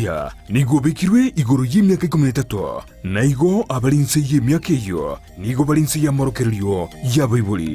Omosaria nigo obekirwe igoro y'emiaka 13, na igo abare inse y'emiaka eyio nigo bare inse y'amorokererio y'abaibori.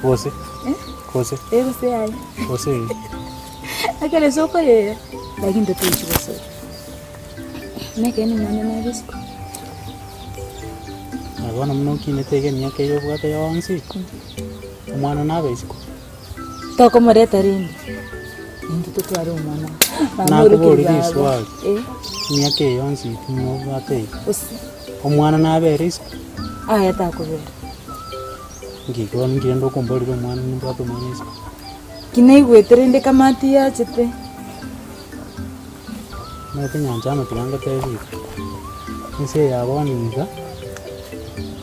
Gose, gose, Eh, gose aye. gose eh. Ekero ase okorera, lakini totochi gosora. Nekeene omwana nabe isiko. Na bono buna okinete iga emiaka eye obwate yonsi, omwana nabe isiko. Tokomoreta rende, intwe totware omwana. Mama Nakoboria orokire baba. riswali. Eh, Emiaka eye yonsi buna obwate iga, gose omwana nabere isiko. aya takobera. Nki bono nki rende okomborera omwana nimbwate omwana isiko. Ki naigwete rende kamati yachete. Omanyete nyancha amo tiga ngotebi iga, ense eye ya bono iga,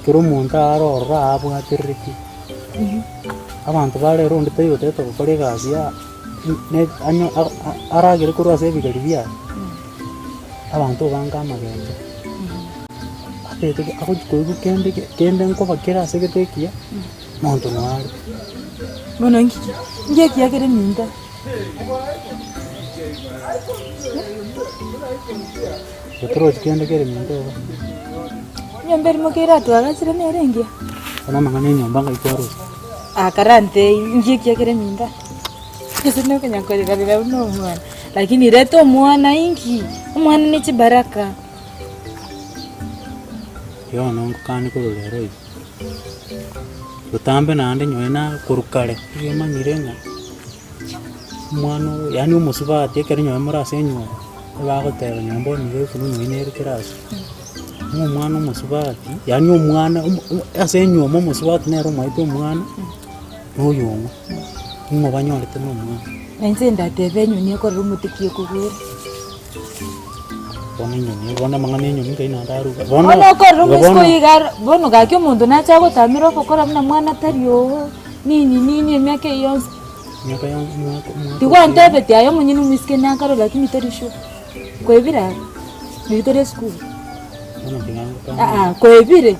kera omonto are ororo abwaterereti, abanto ba rero onde taiyo otagete gokora egasi ya ne anyo aragere korwa ase ebigari biaye, abanto obange amagencho. Atete agochi koigwa kende kende nkoba kere ase egete ekiya, monto noyo are. Bono nki nki ekiya kere minto? Gotorochi kende kere minto igo. Enyomba erimo keratwagachire nere engiya. Bono amang'ana enyomba ngai kwaroche. Ah karantei nki ekiya kere minto? Gose nokonya korera rera buna omwana, lakini reta omwana inki? Omwana ne chibaraka. Bono ngokani korwa rero iga, botambe naende nyowe na korwa kare nigo emanyire ng'a omwana oyo yaani omosubati ekero nyowe more ase enyomba, ebagoteba nyowe bono iga efununu eywo nere kera ase, ng'a omwana omosubati yaani omwana omo omo ase enyomba omosubati nere omoete omwana, na oyong'o, ng'o banyorete na omwana. Na inche ndatebe enyoni ekorera omote ki ekogwera. Bono enyoni, bono amang'ana enyoni nkai naende aruga. Bono Bono okorora igo omoiseke bono oyo iga aro, bono gaki omonto nache agotamera ogokora buna mwana tari oo, nini nini emiaka eyio yonsi. Emiaka yonsi omwaka omwaka Tigwantebetie aye omonyene omoiseke nakare lakini tori sure. Kwebire aro, riria tore esukuru. Bono tiga ngokane. Aa kwebire.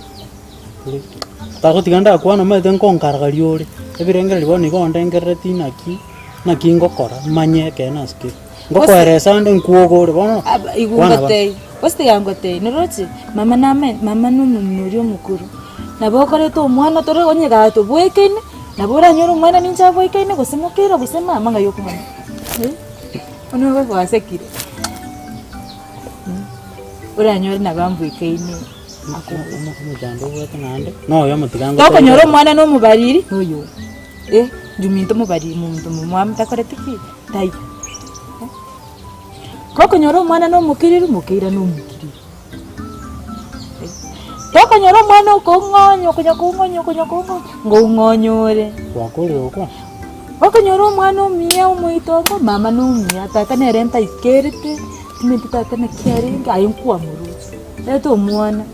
Tagotiga ndakwana omanyete nkonkaragaria ore, ebirengererio bono igo ondengerereti naki, naki ngokora manye ekeene ase kere. Ngokoeresa ande nkwoga ore bono, Aba igo kwana ba. ngotebia, gose tiga ngotebie, noroche mama name mama na omong'ina oria omokoro, nabo okoreta omwana tore onye gatobwekaine, nabo oranyore omwana ninche abwekaine gose mokeira gose mama ng'ai okomanya eh, bono igo gwasekire oranyore nabo ambwekaine Omochando obwate naende, noyomo tiga ngotebie. Tokonyora omwana na omobariri, noyo eh, inche ominto omobariri monto momwamu takoreti ki? Taiyo. Gokonyora omwana na omokiriri, mokeira na omokiriri. Tokonyora omwana okong'onya okonya kong'onya okonya kong'onya, ngong'onya ore. Gwakorire gokwana? Okonyora omwana omuya omoitongo, mama na omuya, tata nere ntaikerete, timanyeti tata naki arenge, aye nkwamorusia. Reta omwana.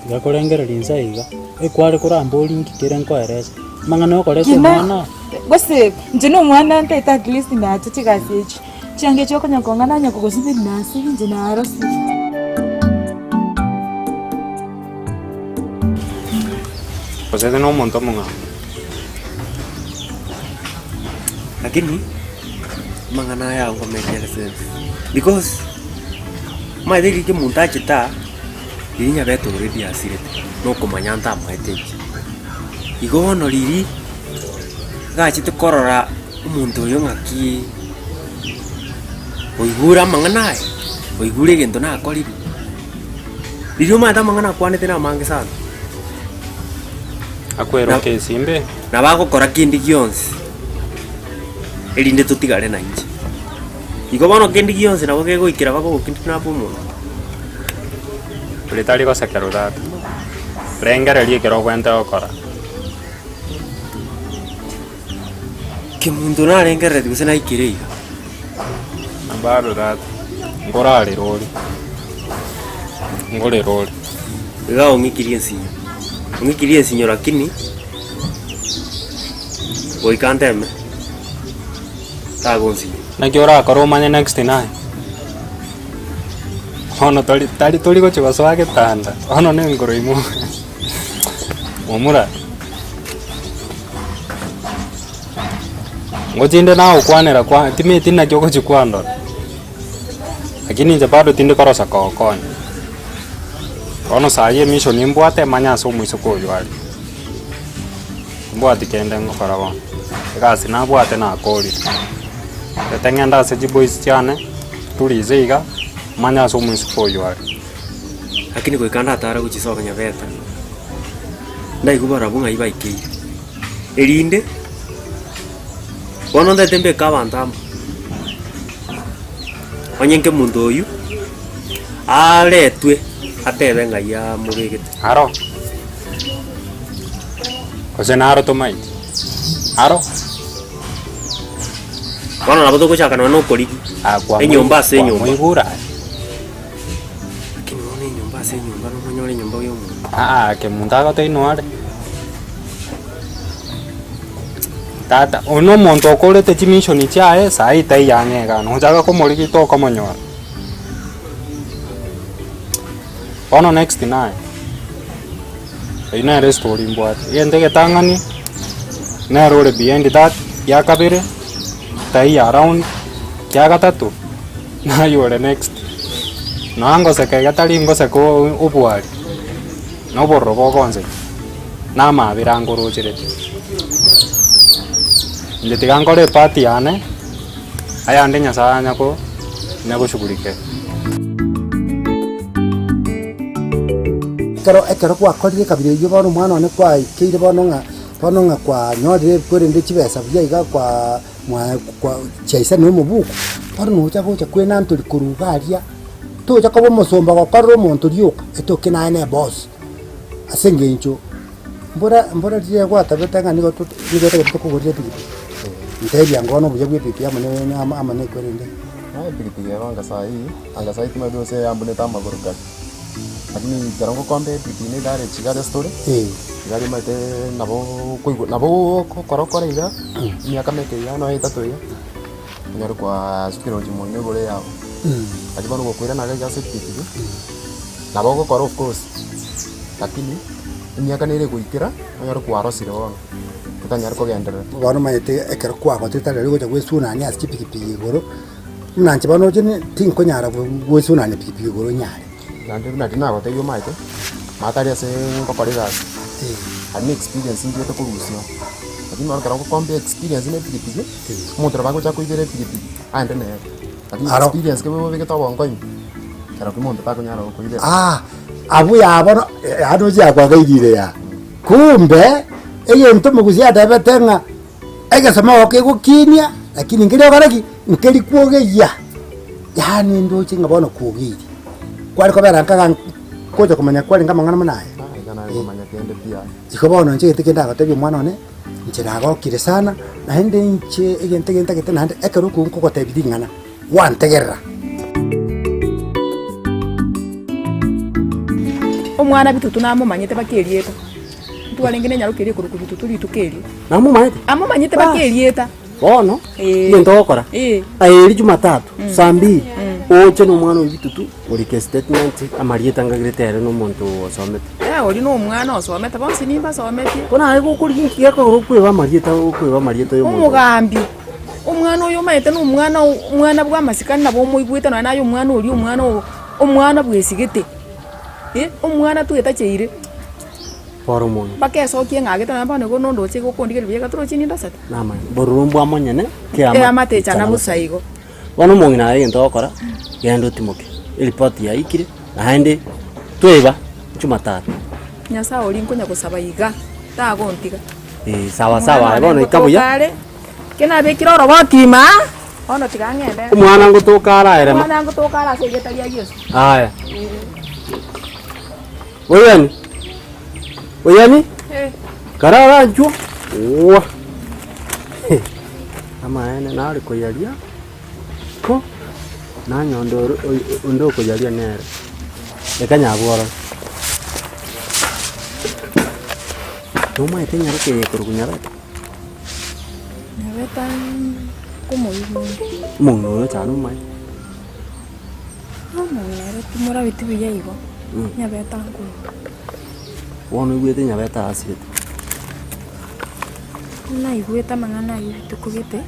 Tiga korengereria inse iga, ekware koramborie nki kere nkoerese, amang'ana yokoreta Kina, omwana. gose inche na omwana ntaete at least nache chigasi echi, chianga echi okonya kong'ana onye kogosibia nasibi inche narosire. Gose na omonto omong'ao. Lakini amang'ana aya angomeria are sense because omanyete riria omonto achete aa, riria nyabete already asirete, na okomanya ntamaete inche. Igo bono riria gachete korora omonto oyo ng'aki oigure amang'ana aya, oigure egento nakorire, riria omanyete amang'ana akwanete na amange sana. Akweroka esimbe. Nabo agokora kende gionsi, erinde totigare nainche. Igo bono kende gionsi nabo kegoikera mpaka ogokidnap omonto. Ore tari gosekerwa tata, rengereria ekero obwenerete gokora. Kemunto narengereretie gose naikire iga. Na bado tata, nkorarera ore, nkorera ore. Iga ong'ikirie ensinyo, ong'ikirie ensinyo lakini goika nteme tagonsinya. Naki orakore omanye next naye? Bono tori tari tori gochia gosoa getanda, bono na enkoro ime momura. Ngochinde nagokwanera kwa timanyeti naki ogochia kwandora, lakini inche bado tindi korosa kogokonya. Bono saa hii emission nimbwate manye ase omoiseke oywo are, timbwati kende ngokora bono, egasi nabwate nakorire, reta ng'ende ase chiboys chiane, turize iga, manye ase omoiseke oywo are. Lakini goika ndatare gochia sobo nyabeta, ndaigwe barabwo ng'ai baikeire, erinde bono ntagete mbeke abanto amo, onye nkemonto oywo aretwe atebe ng'ai amobegete. Aro, gose naro tomaeti, aro. Bono nabo togochaka nonya na okorigia enyomba ase enyomba. Kwamoigure aye. Lakini bono enyomba ase enyomba nomonyore enyomba ya omonto. Aa kemunto agotebia inwe are. Tata, oyo na omonto okorete chimishoni chiaye saii taiyo ang'e igaa, nochaka komorigia tokomonyora. Bono next naye, eywo nere estory mbwate, egento egetang'ani, nere ore behind that, gia kabere, taiyo around, kia gatato, naye ore next. Nonya ngoseka iga tari ngoseka obwari, na obororo bogonsekia, na amabera angorocherete. Inche tiga nkore epart yane, ayande Nyasaye anya ko anya goshughulikia. Ekero ekero gwakorire ekabira eywo bono omwana one kwaikeire bono ng'a bono ng'a kwanyorire kwerende chibesa buya iga kwaa mwa kwa chiaisana omobuko, bono nocha gocha kwenantori korwa iga aria, tocha koba omosomba gokorera omonto rioka, etoke naye na eboss, ase eng'encho mbora mbora riria gwatabete ng'a nigo tot nigo otagete tokogorera epikipiki, ntebia ango bono obuya bwa epikipiki amo ne amo amo na ekwerende. Naye epikipiki ero anga saa hii, anga saa hii timanyeti gose yambunete amagoro kare, lakini ekero ngokomba epikipiki na egari echi iga ase tore, egari omanyete nabo okoigwa nabo ogokora okore iga, emiaka meke iga nonya etato iga, onyore kwasukire gochia moino igoro eyabo. Lakini bono gokoirana iga iga ase epikipiki, nabo ogokora of course, lakini emiaka nere egoikera, onyore kwarosire bono, otanyare kogenderera. Bono omanyete ekero kwagotire tari riria ogocha gwesunania ase chipikipiki igoro, buna inche bono oche tinkonyara gwesunania pikipiki igoro nyare. Naende buna riria nagotebia omanyete, matari ase ngokora egasi, aria na experience nchiete korusia, lakini bono ekero ngokombea experience na epikipiki, omonto nabo agocha akoibere epikipiki, aende nere, lakini Aro. experience kebe obegete obongo ime, kero ki monto takonyara gokoibera. Ah, abwo yaa bono yaani oche yakwagairire yaa, kumbe egento omogusia atebete ng'a egesomo igo kegokinia lakini nkeri okore ki? Nkeri kwogeyia, yaani ndoche ng'a bono kwogeirie, kware kobera nkaga gocha komanya kwarenge amang'ana buna aya. Iga nare komanya kende pi aya. Igo bono inche egento kende ndagotebia omwana one, inche nagokire sana, naende inche egento eke ntagete naende ekero okwo nkogotebia ring'ana, gwantegerera. Omwana bitutu namomanyete baka erieta, ntwarenge na enyaroka eria ekorokwa bitutu rituko erio. Namomanyete? Amomanyete baka erieta. Bono, Ee. egento ogokora, Ee. aye eria jumatatu, saa mbili, Oche na omwana oyo bitutu orike estatement amarieta ngagerete ere na omonto osomete. Eh oria na omwana osomete bonsi nimbasometie. Bono aye gokorigia inki gekogera okweba amarieta okweba amarieta ya omonto. Omogambi, omwana oyo omanyete na omwana omwana bwa amasikani nabo omoigwete nonya naye omwana oria omwana oo omwana bwesigete eh, omwana twetacheire. Bora omong'ina. Mpaka esokie ng'a agete nonya bono igo nondoche igo okondigereria buya iga torochi nindosete. Namanya, bororo mbwa monyene Eamate echana bosa igo. Bono omong'ina aye egento ogokora, genda otimoke, eripoti yaikire, naende tweba jumatatu. Nyasae oria nkonya gosaba iga, tagontiga. Eh, sawa sawa, aye bono ika buya. Ekero nabekire oroboti ime aa, bono tiga ng'ende. Omwana ngotoka are aye rema. Omwana ngotoka are ase erieta ria Yeso. Aya. Oyani, oyani, karara inchuo, owa, amaene nare koyaria, ko nanyonde ore onde okoyaria nere, reka nyabwo orore. Tomaete enyaroka eye ekorokwa nyabeta? Nyabeta nkomoigwa onde. Omong'ina oyo ochane omanye. Omong'ina ere timorabeti buya igo, nyabeta nkoigwa. Bono oigwete nyabeta asirete. Naigwete amang'ana ayio rituko gete,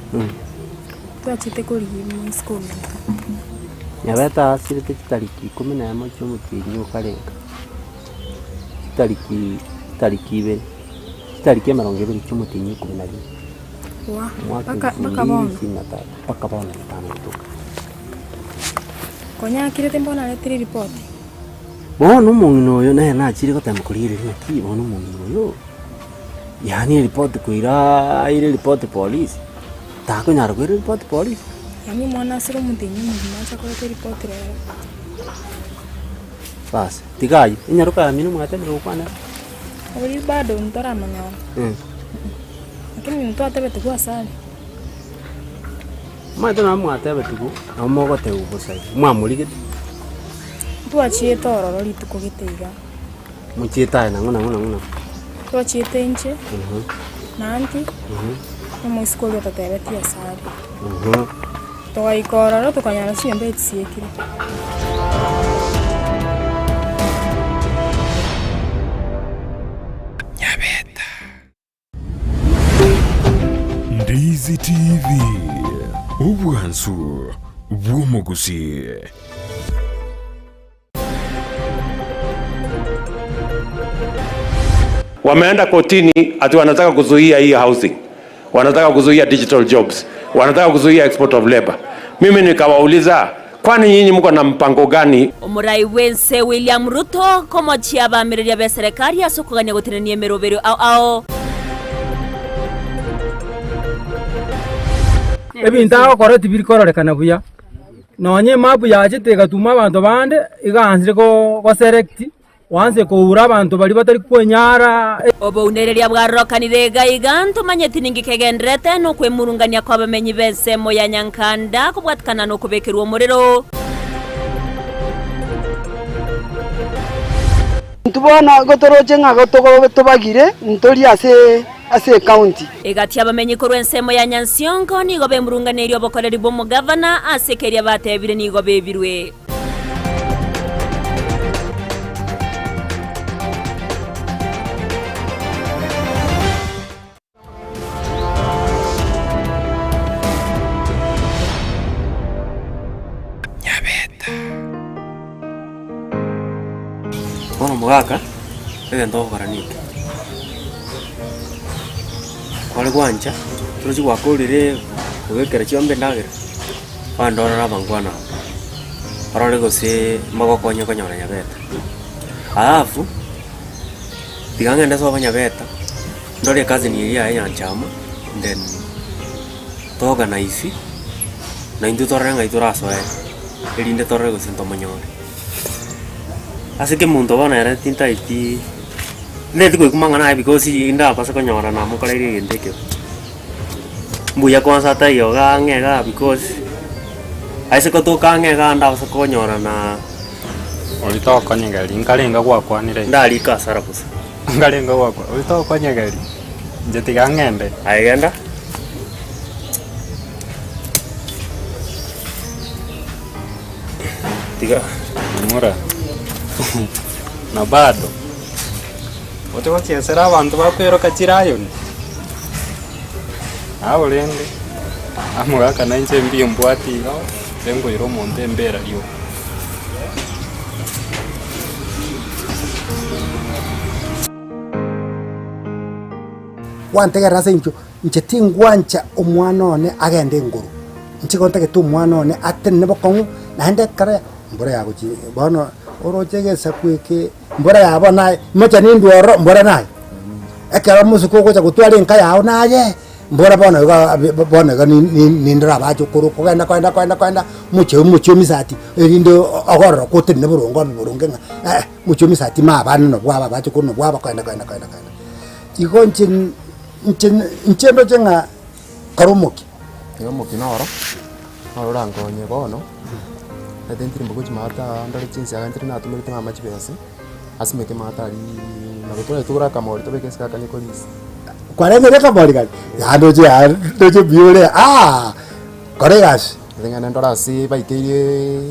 twachete korigia omoiseke ominto. Nyabeta asirete chitariki ikomi na emo chia omotienyi okarenga, chitariki chitariki ibere, chitariki emerongo ebere chia omotienyi ikomi na rimo. Wa, Omwaka mpaka elfu mpaka mbili bono. ishirini na tatu, mpaka bono tana gotoka. Konya akirete mbono aretire ripoti. Bono omong'ina oyo nere nachire gotema korigereria naki bono omong'ina oyo, yaani eripoti koira aire eripoti polisi, takonyara koira eripoti polisi. Yaani omwana asire omotenyi omogima ache akorete eripoti rero. Bas, tiga ayio, enyaroka yamino mwatemire gokwana ere? Oria bado ntoramonyora. Lakini ntwatebete ase are. Omanyete nabo mwatebetigwe, nabo mogotebigwa bosa igo, mwamorigetie. Ntwachiete ororo rituko gete iga. Mochiete aye nang'o nang'o nang'o nang'o. Twachiete inche, na aunty, na omoiseke oria ototebetie ase are. Togaika ororo tokanyora chinyomba echi chisiekire. Ndizi TV, obwansu bw'omogusii. Wameenda kotini ati wanataka kuzuia hii housing, wanataka kuzuia digital jobs, wanataka kuzuia export of labor. Mimi nikawauliza, kwani nyinyi mko na mpango gani? Omorai bw'ense William Ruto komochia abaamireria b'eserekari ase okogania gotenenia emeroberio ao ao. Ebinto agokora tibiri kororekana buya, nonye emapu yachete egatuma abanto bande, iga ansire go goselect, oanse koura abanto baria batari kwenyara. Obounereria bwarokanire iga iga, ntomanyeti ninki kegendererete nokwemurungania kw'abamenyi b'ensemo ya Nyankanda kobwatikana nokobekerwa omorero. Intwe bono igo toroche ng'a tobagire ntori ase ase ecounty. Egati y'abamenyi korwa ensemo ya Nyansiongo nigo bemurunganeirie obokoreri bw'omogavana ase keria batebire nigo bebirwe. Bono omogaka, egento ogokora neke, kware gwancha, torochi gwakorire kobekera chiombe endagera, ogende orore abangwana abwo, orore gose mbagokonye konyora nyabeta. Alafu, tiga ng'ende sobo nyabeta, ndore ecousin eria yaye nyanchama, then to organise, na intwe torore ng'ai torasoere, erinde torore gose ntomonyore. Ase kemonto bono ere tintaeti, ntagete koigwa mang'ana aye because ndabase konyora namokoreire egento ekebe. Mbuya kwanza ataiyo iga ang'e igaa because, aise gotoka ang'e igaa ndabase konyora na. Oria tokonyegeria, nkarenge gwakwanire. Ndarike asara bosa. Nkarenge gwakwa, oria tokonyegeria, inche tiga ng'ende. Aye genda. Tiga mura na bado oche gochesera abanto bakweroka chirayoni. Nabo rende amogaka nainche mbuya mbwate iga, inche nkoira omonto embera rioka. Gwantegerera ase eng'encho inche tingwancha omwana one agende engoro, inche igo ntagete omwana one atenene bokong'u naende ekero mbura yagochi bono oroche egesaku eke mbura ya bono naye mocha nindwe ororo mbura naye, ekero omosike ogocha gotwara enka yago naye, mbora bono iga bono iga nindore abachokoro kogenda kogenda kogenda kogenda mochie omochie omisati erinde ogororoke otenene boronge obe boronge ng'a eh mochie omisati ma abana nabwo aba abachokoro nabwo aba kogenda kogenda kogenda kogenda. Igo inche inche inche ndoche ng'a kore omokia. Igo omokia noro, noro orankonye bono, omanyete ntirimboke gochia maate aa ndore chinsiaga nchire natomerete mama chibesa, asimeke maate ariiii nabo tore togore akamori tobeke isiko akanye korisia. Kwarengire akamori karia, yaani ndoche yaani ndoche mbuya ore aah, kora egasi. Ng'ende ndore ase baikeirie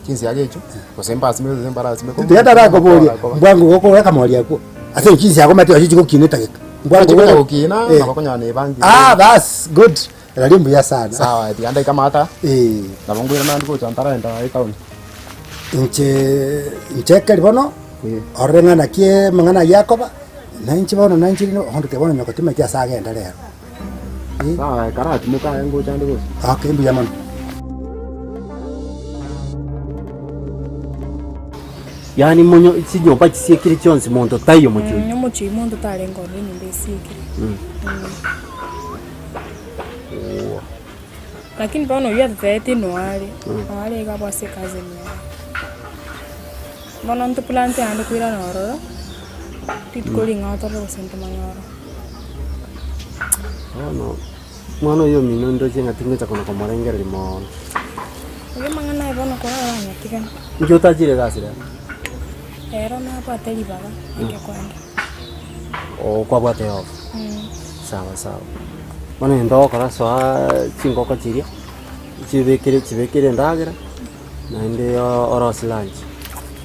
chinsiaga echio, gose mbasimeke gose mbarasimeke. Tiga tarakoboria, mbwango gokora akamori akwo, ase chinsiaga omanyete nachi chigokina etageka. Mbwango Chikonya gokina, nabo okonyora na ebangi. Ah bas, good, rirorio mbuya sana. Sawa, tiga ndaika amaata, Eh. nabo nkoirana naende gocha ntaraenda etown. Inche nchekeri bono, orore ng'a naki amang'ana ayio akoba, na inche bono nainche rende onde bono nyoko timanyeti ase agenda rero. Sawa karatimoka aye ngocha ande gose. Okay, mbuya mono. Yaani monyo chinyomba chisiekire chionsi monto taiyo mochie oyio. Omochie oyio monto tarenge ororo enyomba esiekire. Lakini bono oyio atotebeti noare, noare iga abwo ase ecousin yaye. Bono ntoplante naende koirana ororo, rituko ring'ao torore gose ntomanye ororo. Bono omwana oyo omino ndoche ng'a tingocha kona komorengereria moono. Oyio amang'ana aye bono korara anyatigane. Inki otachire egasi rero? Ero nabwate ribaga rinke koenda. Oo kwabwate off? Sawa sawa. Bono egento ogokora soa chingoko chiria, chibekere chibekere endagera, naende orosie lunch.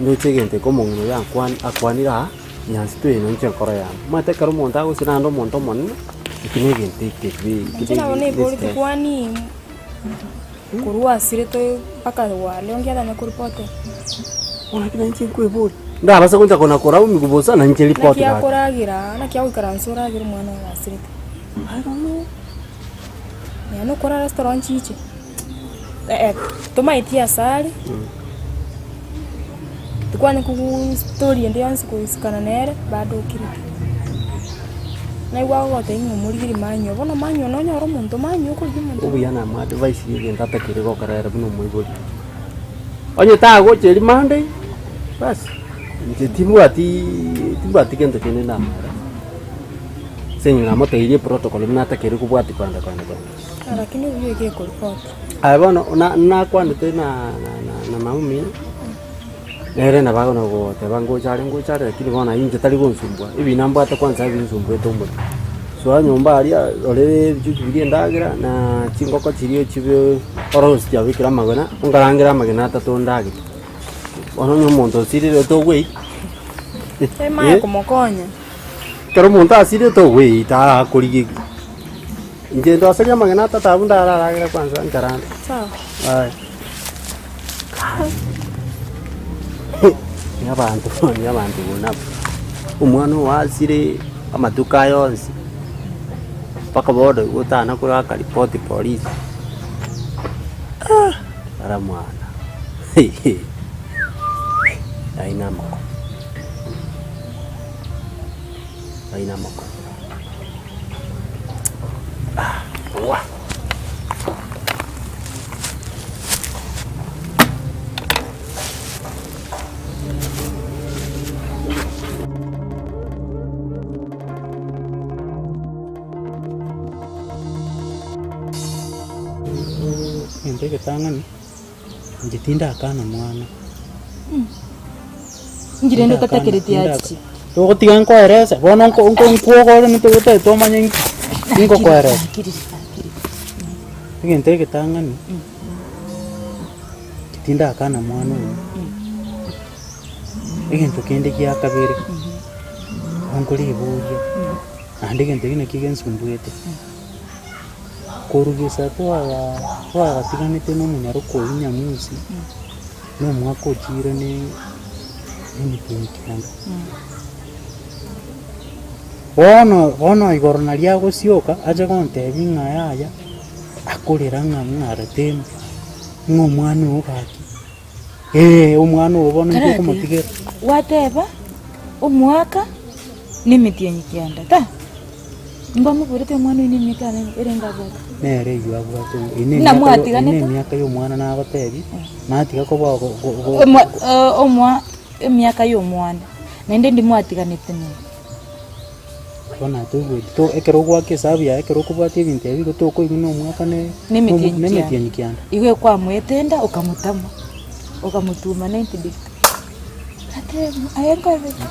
Ndoche egento eke omong'ina oyo ankwan akwanire aa, nyansi toino inche enkoro yane. Omanyete ekero omonto agosira naende omonto omonene, eki na egento ekebe Inche nabo naiboreti kwani korwa asirete mpaka wale onge atanya koripotera. Bono naki nainche nkoeboria, ndabase gocha kona koraumiwa bosa nainche ripoti Naki gaki. akoragera, naki agoikaransa oragere omwana oyo asirete. I don't know. Yaani okorara ase toro nchiche, eh tomaeti ase are, tikwanya koguu story ende yonsi koisikana nere, bado okirete. Naigwa agogotebia ng'a omorigerie manywa, bono manywa nonyore omonto manywa okorigia omonto. Obuya namoadvise egento atakeire gokora ere buna omoibori. Onye tagocha erio Monday, basi inche timbwatiiii timbwati gento kende ndamore. Ase eng'encho namotebia eprotocol buna atakeire kobwatia kogenda kogenda kogenda. Lakini obuya oike ekoripoti. Aye bono na nakwanete na na na na Naomi, nere nabo agona goteba ngocha are ngocha are lakini bono aywo inche tari gonsumbua, ebina mbwate kwanza ebinsumbwete omotwe. Soa nyomba aria, orere ebichuchu biria endagera, na chingoko chiria chibe orosie chiabekire amagena, onkarangere amagena atato ndagere. Bono onye omonto osirire togweita. Emanye komokonya. Ekero omonto asirire togweita arakorigerie. Inche ndoserie amagena atato abwo ndararagere kwanza nkarande. Sawa. Aya. Ni abanto ni abanto buna abwo. Omwana oyo asire amatuko aya onsi, mpaka bono igo otana koraka ripoti polisi, ara mwana ayio na amako, ayio na amako. Egento egetang'ani, inche tindakana mwana. Inki rende otatakereti achiche? Togotiga nkoerese, bono nko nko nkwogore ntogotaete omanye nki, ningokoeresa. Egento egetang'ani, tindakana mwana oyio. Egento kende gia kabere, nkoriboria, naende egento ekio nakio gensumbuete, korwa gesa twaga twagatiganete na omonyaroka oyio Nyamusi, na omwaka ochire ne emetienyi kianda. Bono bono igoro naria agosioka ache gontebia ng'a yaya, akorera ng'a ng'arete ng'a omwana oyo gaki. Ee, omwana oo bono intwe okomotigera. Gwateba, Omwaka nemetienyi kianda, ta? Nkwamoborete omwana oyo nemiaka erenge abwate? Nere eywo abwate Buna eye nemiaka yo- eye mwatiganete? nemiaka ya omwana nagotebia, natiga koba go- go- go- Omwa- omwa emiaka ya omwana, naende ndimwatiganete nere. Bono atoigweti to ekero ogoaka esabu yaye ekero okobwatia ebinto ebi igo tokoigwa na omwaka ne Nemetienyi ne kianda. emetienyi kianda. Igo ekwamoete enda okamotama, okamotuma 90 degree. Ateba aye nkorere ki?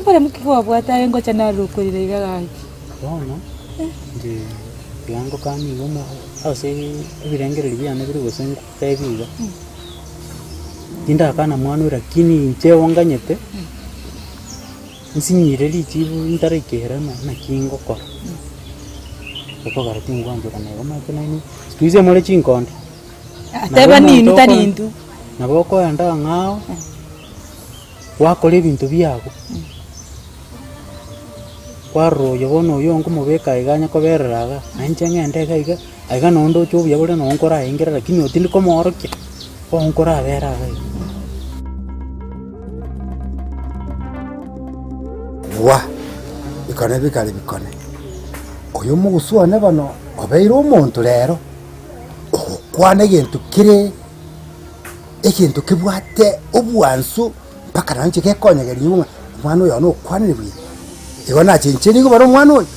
Nkore ki kwabwate aye ngocha naro okorera iga gaki. Bono, inche tiga ngokanie igo omo ase ebirengererio biane bire gose ngotebi iga, tindakana mwana oyo lakini inche onganyete. Nsinyire richibu ntaraikera naki ngokora, okogera tingwancherana igo omanyete nainwe, siku hizi more chinkondi. Nabo Teba omonto ninwe tari oko- intwe. Nabo okoenda ang'ao, gwakora ebinto biago, kwarora oyo bono oyo nkomobeka iga anye koberera iga, na inche ng'ende iga iga, aiga noo ndoche obuya bore noo nkoraengera lakini oyo tindi komoorokia, bono nkorabera iga iga. Bwa, bikone bikare bikone. Oyo omogusu one bono obeire omonto rero, ogokwana egento kere egento kebwate obwansu mpaka nonye inche gekonyegeria ng'a omwana oyo one okwanire buya. Igo nachencheire igo bare omwana oyo,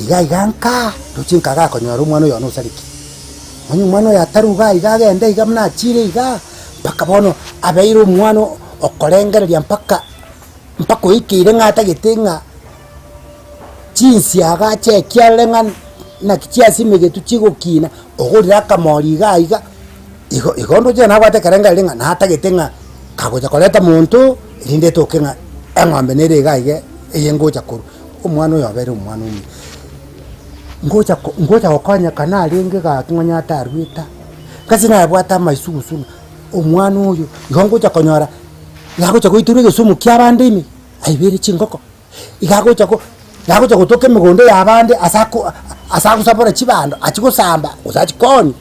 iga iga nkaa, ndoche nkaa gakonyora omwana oyo one osarekire. Onye omwana oyo ataruga iga agende iga buna achire igaa. Mpaka bono abeire omwana okorengereria mpaka mpaka oikeire ng'a atagete ng'a chinsiaga achekie arore ng'a naki chiasimegetwe chigokina, ogorire akamori iga iga, igo igo ndoche nabwate ekerengererio ng'a natagete ng'a kagocha koreta monto, erinde etoke ng'a eng'ombe nere iga iga eye ngocha korwa. Omwana oyo abeire omwana omuya. Ngocha ko ngocha gokonyeka narenge gaki ng'onye atarwete aa. Gose nabwate amaisugusu ng'a omwana oyo igo ngocha konyora, iga agocha goiterwa egesumu kia abande ime, aibere chingoko, iga agocha go iga agocha gotoka emegondo ya abande ase ako ase agosabora chibando achie gosamba gose achie koonia,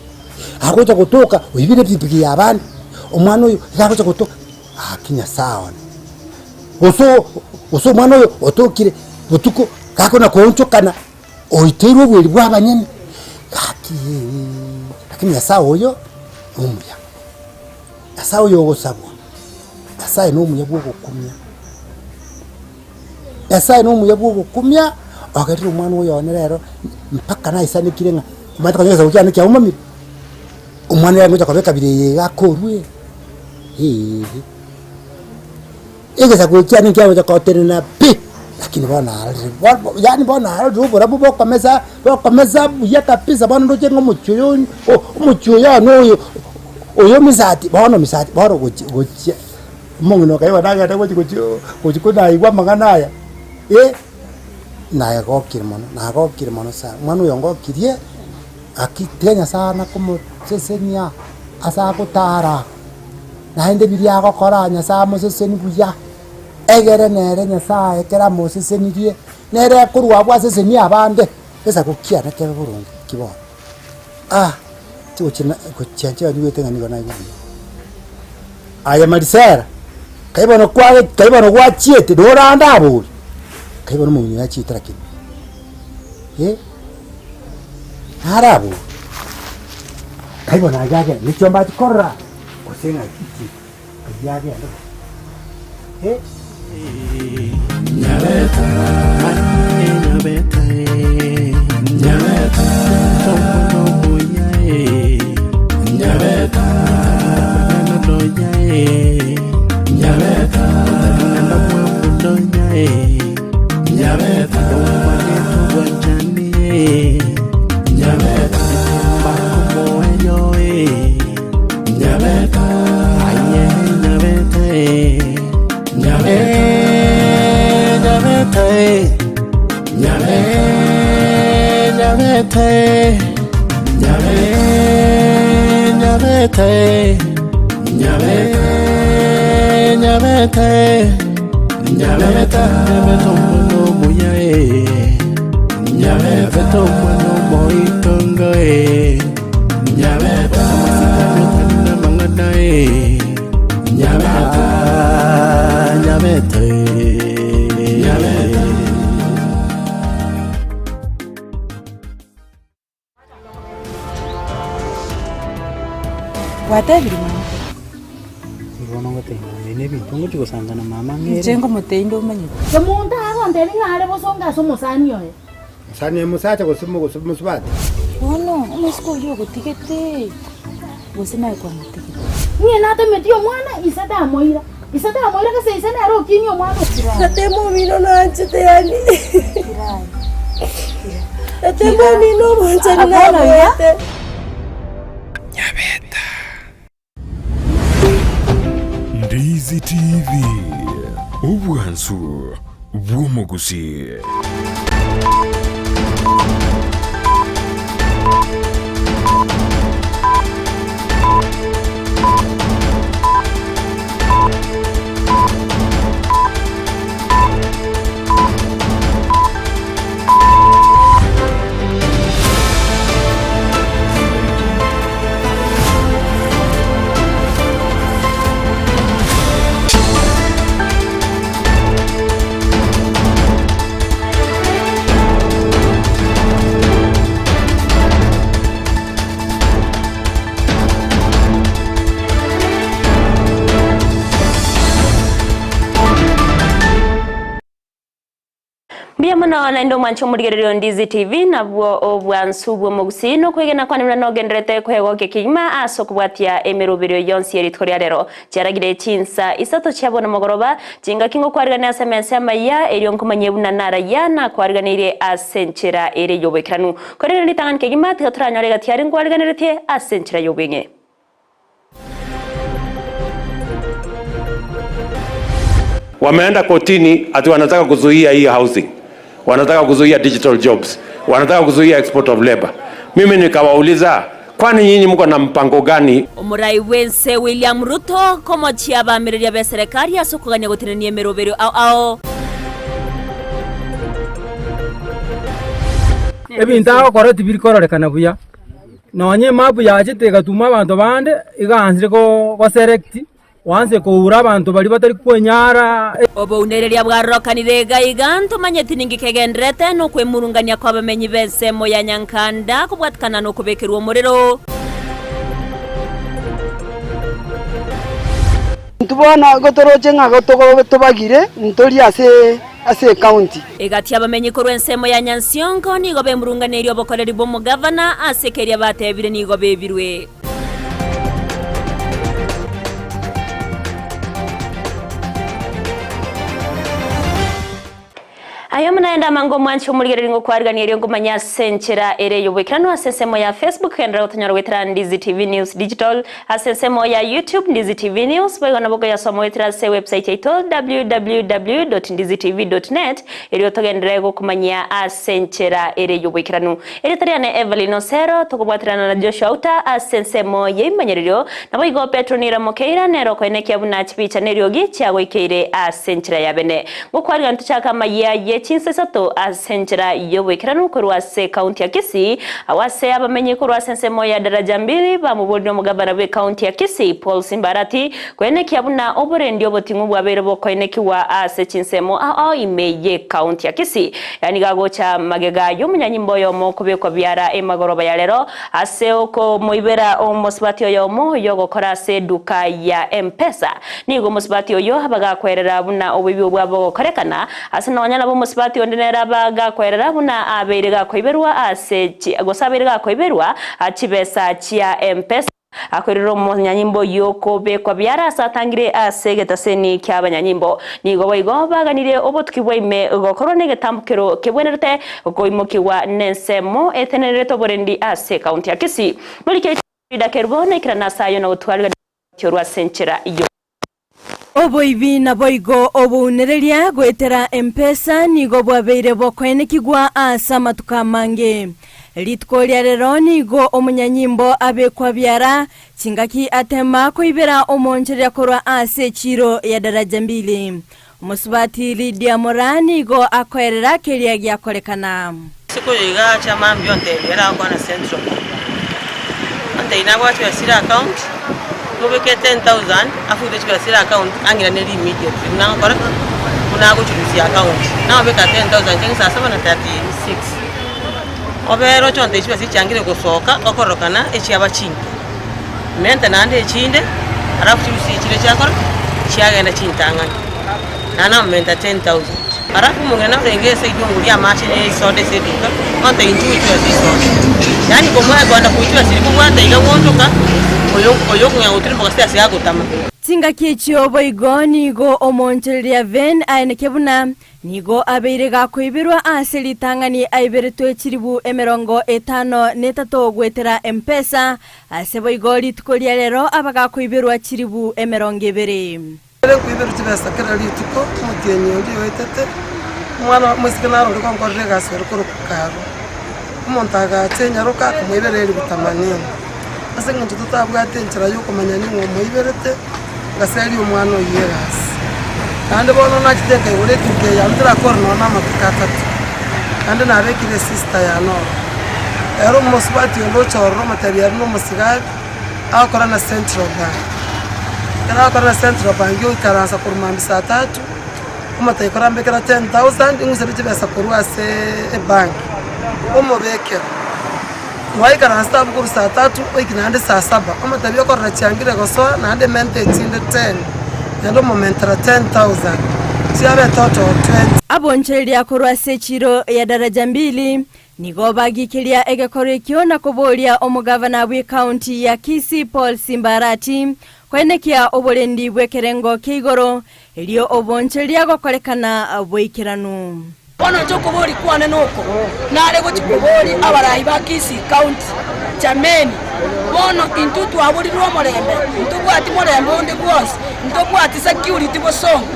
agocha gotoka oibire epikipiki ya abande, omwana oyo iga agocha gotoka gaki nyasaye one, gose gose omwana oyo otokire botuko gakona koonchokana. Oiteirwe obweri bw'abanyene, gaki lakini Nyasae oyo nomuya, Nyasae oyo ogosabwa, Nyasae nomuya bw'ogokumia, Nyasae nomuya bw'ogokumia, ogerire omwana oyo one rero mpaka naisanekire ng'a omanyete konya egesaku kiane kiaumamire, omwana oyo agocha kobeka bire eye iga akorwe eeh. Egesaku eki kiane nkiagocha gotenena pi, lakini bono narorire bo yaani bono narorire oborabu bokomesa bokomesa buya kabisa bono ndoche ng'a omochie oyo o omochie oyo one oyo oyo misati bono misati bono gochia gochia omong'ina okaigwa nagenda gochi gochi gochi konaigwa amang'ana aya eh, nagokire mono nagokire mono sana. Omwana oyo ongokirie, gaki tiga Nyasaye ana komosesenia ase agotara. Naende biria agokora Nyasae amoseseni buya, egere nere Nyasae ekero amosesenirie, nere akorwa abwo asesenie abande, egesaku kiane kebe boronge ki bono. Ah, chigochi na gochia nchia nyigwete ng'a nigo naigwa buya. Aye Marisela, kai bono kware kai bono gwachiete norande abori, kai bono omong'ina oyo achiete lakini eh, nare abori, kai bono aye agende ne chiombe achia korora. Gose ng'aki ki ayio agende gose? Eh. Nyabete, nyabe, nyabete, nyabe, nyabete, nyabe, nyabete, nyabete, nyabete omwana omuya eh, nyabete omwana omoitongo eh, nyabete amasikani otari namang'ana eh, nyabete, nyabete, nyabete. Gwatebire mama? Bono ngotebia mama ebi nebinto ngochia gosanga na mama ng'ere. Inche ngomotebia inde omanyete. Kemonto agontebia ng'a are bosongo ase omosani oye. Mosani oye mosacha gose gose mosubati? Bono omosike oyio ogotigete, gose naye kwamotigete? Ng'ina natemetie omwana, ise tamoira, ise tamoira gose ise nere okinia omwana o. Tata omino nanchete yaani Tata omino obwanchani nabwate. Ndizi TV, obwansu bw'omogusii. Mbuya mono naende omwanche omorigereria o Ndizi TV nabwo obwansu bw'omogusii nokwegena kwane buna nogenderete kwegokia kegima ase okobwatia emeroberio yonsi ye rituko ria rero. Chiaragire chinsa isato chia bono mogoroba, chingaki ngokwarigania ase amensa amaya erio nkomanyie buna narayia nakwariganeirie ase enchera ere y'oboikeranu. Korende ritang'ani kegima tiga toranyore egati aria nkwariganeretie ase enchera y'obweng'e. Wameenda kotini ati wanataka kuzuia hii housing, wanataka kuzuia digital jobs, wanataka kuzuia export of labor. Mimi nikawauliza, kwani nyinyi mko na mpango gani? Omorai bw'ense William Ruto komochia abaamireria b'eserekari ase okogania gotenenia emeroberio ao ao. Ebinto agokora tibiri kororekana buya, nonye emapu yachete egatuma abanto bande, iga aansire go goselect. Oanse koura abanto baria batari kwenyara. Obounereria bwarokanire iga iga, ntomanyeti ninki kegenderete nokwemurungania kw'abamenyi b'ensemo ya Nyankanda kobwatikana nokobekerwa omorero. Intwe bono igo toroche ng'a tobagire ntori ase ase ecounty. Egati y'abamenyi korwa ensemo ya Nyansiongo nigo bemurunganeirie obokoreri bw'omogavana ase keria batebire nigo bebirwe. Aye omonaende amange omwanche omorigereria ngokwarigania erio nkomanye ase enchera ere ey'oboikeranu ase ensemo ya Facebook genderera gotonyora goetera Ndizi TV News Digital ase ensemo ya YouTube Ndizi TV News boigo nabo okoyasoma goetera ase ewebsite yaito www.ndizitv.net erio togenderere gokomanyia ase enchera ere ey'oboikeranu. Erieta riane Evelyn Osero, tokobwaterana na Joshua Outa ase ensemo y'ebimanyererio, naboigo Petro Nira Mokeira nere okoenekia buna chibicha neriogi chiagoikeire ase enchera ya bene. Ngokwarigania tochake amayia ye chinsa isato ase enchera y'oboikeranu korwa ase ekaunti ya Kisii, agwo ase abamenyi korwa ase ensemo ya Daraja Mbili bamoborire omogabana bw'ekaunti ya Kisii Paul Simba Arati koenekia buna oborendi oboting'u bwabeire bokoenekigwa ase chinsemo ao ime y'ekaunti ya Kisii. Aya nigo agocha magega y'omonyanyimbo oyomo okobekwa biara emagoroba ya rero ase okomoibera omosubati oyomo oyogokora ase eduka ya M-Pesa. Nigo omosubati oyo abagakwerera buna oboibi obwo bogokorekana ase nonya nabo omosubati onde nere abagakwerera buna abeire gakoiberwa ase gose abeire gakoiberwa chibesa chia M-Pesa. Akoirera omonyanyimbo oyio okobekwa biara ase atangire ase egetaseni ki'abanyanyimbo. Nigo boigo baganirie obotuki bwa ime gokorwa negetambokero kebwenerete koimokigwa nensemo etenenerete oborendi ase ekaunti ya Kisii. Morike Frida Kerubo naikera nase ayio na gotwarigania orwa ase enchera y'obotuki. Oboibi naboigo obounereria goetera Mpesa nigo bwabeire bokoenekigwa ase amatuko amange. Rituko ria rero nigo omonyanyimbo abekwa biara chingaki atema koibera omoonchoreria korwa ase echiiro ya Daraja Mbili. Omosubati Lydia Moraa nigo akoerera keria giakorekana. Isiko oyo iga acha mambia ontebia ere agokwana Central Bank. Ontebia nabwate chibesa chire account, mobeke 10,000 afute chibesa chire account ang'iranerie immediately buna agokora ki? Buna agochirusia account. Namobeka 10,000 chiang'e saa saba na 36. Obere oche ontebie chibesa echi chiangire gosoka okororokana echiaba chinke. Menta naende echinde, alafu chirusie chire chiakora ki? Chiagenda chintang'ani. Naende namomenta 10,000. Alafu omong'ina narenge ase eidongo ria amache na esoda ase eduka, ontebia inchuo gochia ase esoda. Yaani komoe kogenda gochia ase kobwata iga goonchoka, oyo oyo okong'ea gotirimboka ase ase agotama. Chingaki echio boigo nigo omoonchoreria Venn aeneke buna Nigo abeire gakoiberwa ase ritang'ani aiberetwe chilifu 53 goetera M-Pesa, ase boigo rituko ria rero aba gakoiberwa chilifu 20. Ere nkoiberwa chibesa kera rituko, omotienyi oria oetete, omwana omoiseke naro ore gonkorera egasi ore korokwa Karo. Omonto agacha enyaroka akamoibera elifu themanini. Ase eng'encho totabwate enchera yokomanya ning'o omoiberete, ngaseria omwana oyio egasi. Naende bono nachete nkaigora etuka eye yane tirakora nonya na amatuko atato, naende nabekire esista yane ororo. Ere omosubati onde ocha ororo omotebia ere nomosigari, agokora na Central Bank. Ekero agokora na Central Bank oikaransa korwa mambia saa tatu, omotebia korambekera 10,000 ing'usere chibesa korwa ase ebank, omobekera. Mwaikaransete abwo korwa saa tatu goika naende saa saba, omotebi okorora chiangire gosoa naende emente echinde ten, naende omomentera 10,000, chiabe etotal 20. Abonchoreria korwa ase echiro ya Daraja Mbili nigo bagikeria egekorwa ekio na koboria omogavana bw'ecounty ya Kisii Paul Simba Arati koenekia oborendi bw'ekerengo kia igoro erio obonchoreria gokorekana boikeranu. Bono inche okoboria kwane noko, nare gochia koboria abarai ba Kisii County, Jameni, bono intwe twaborirwe omorembe, ntobwati morembe onde bwonsi, ntobwati security bosongo,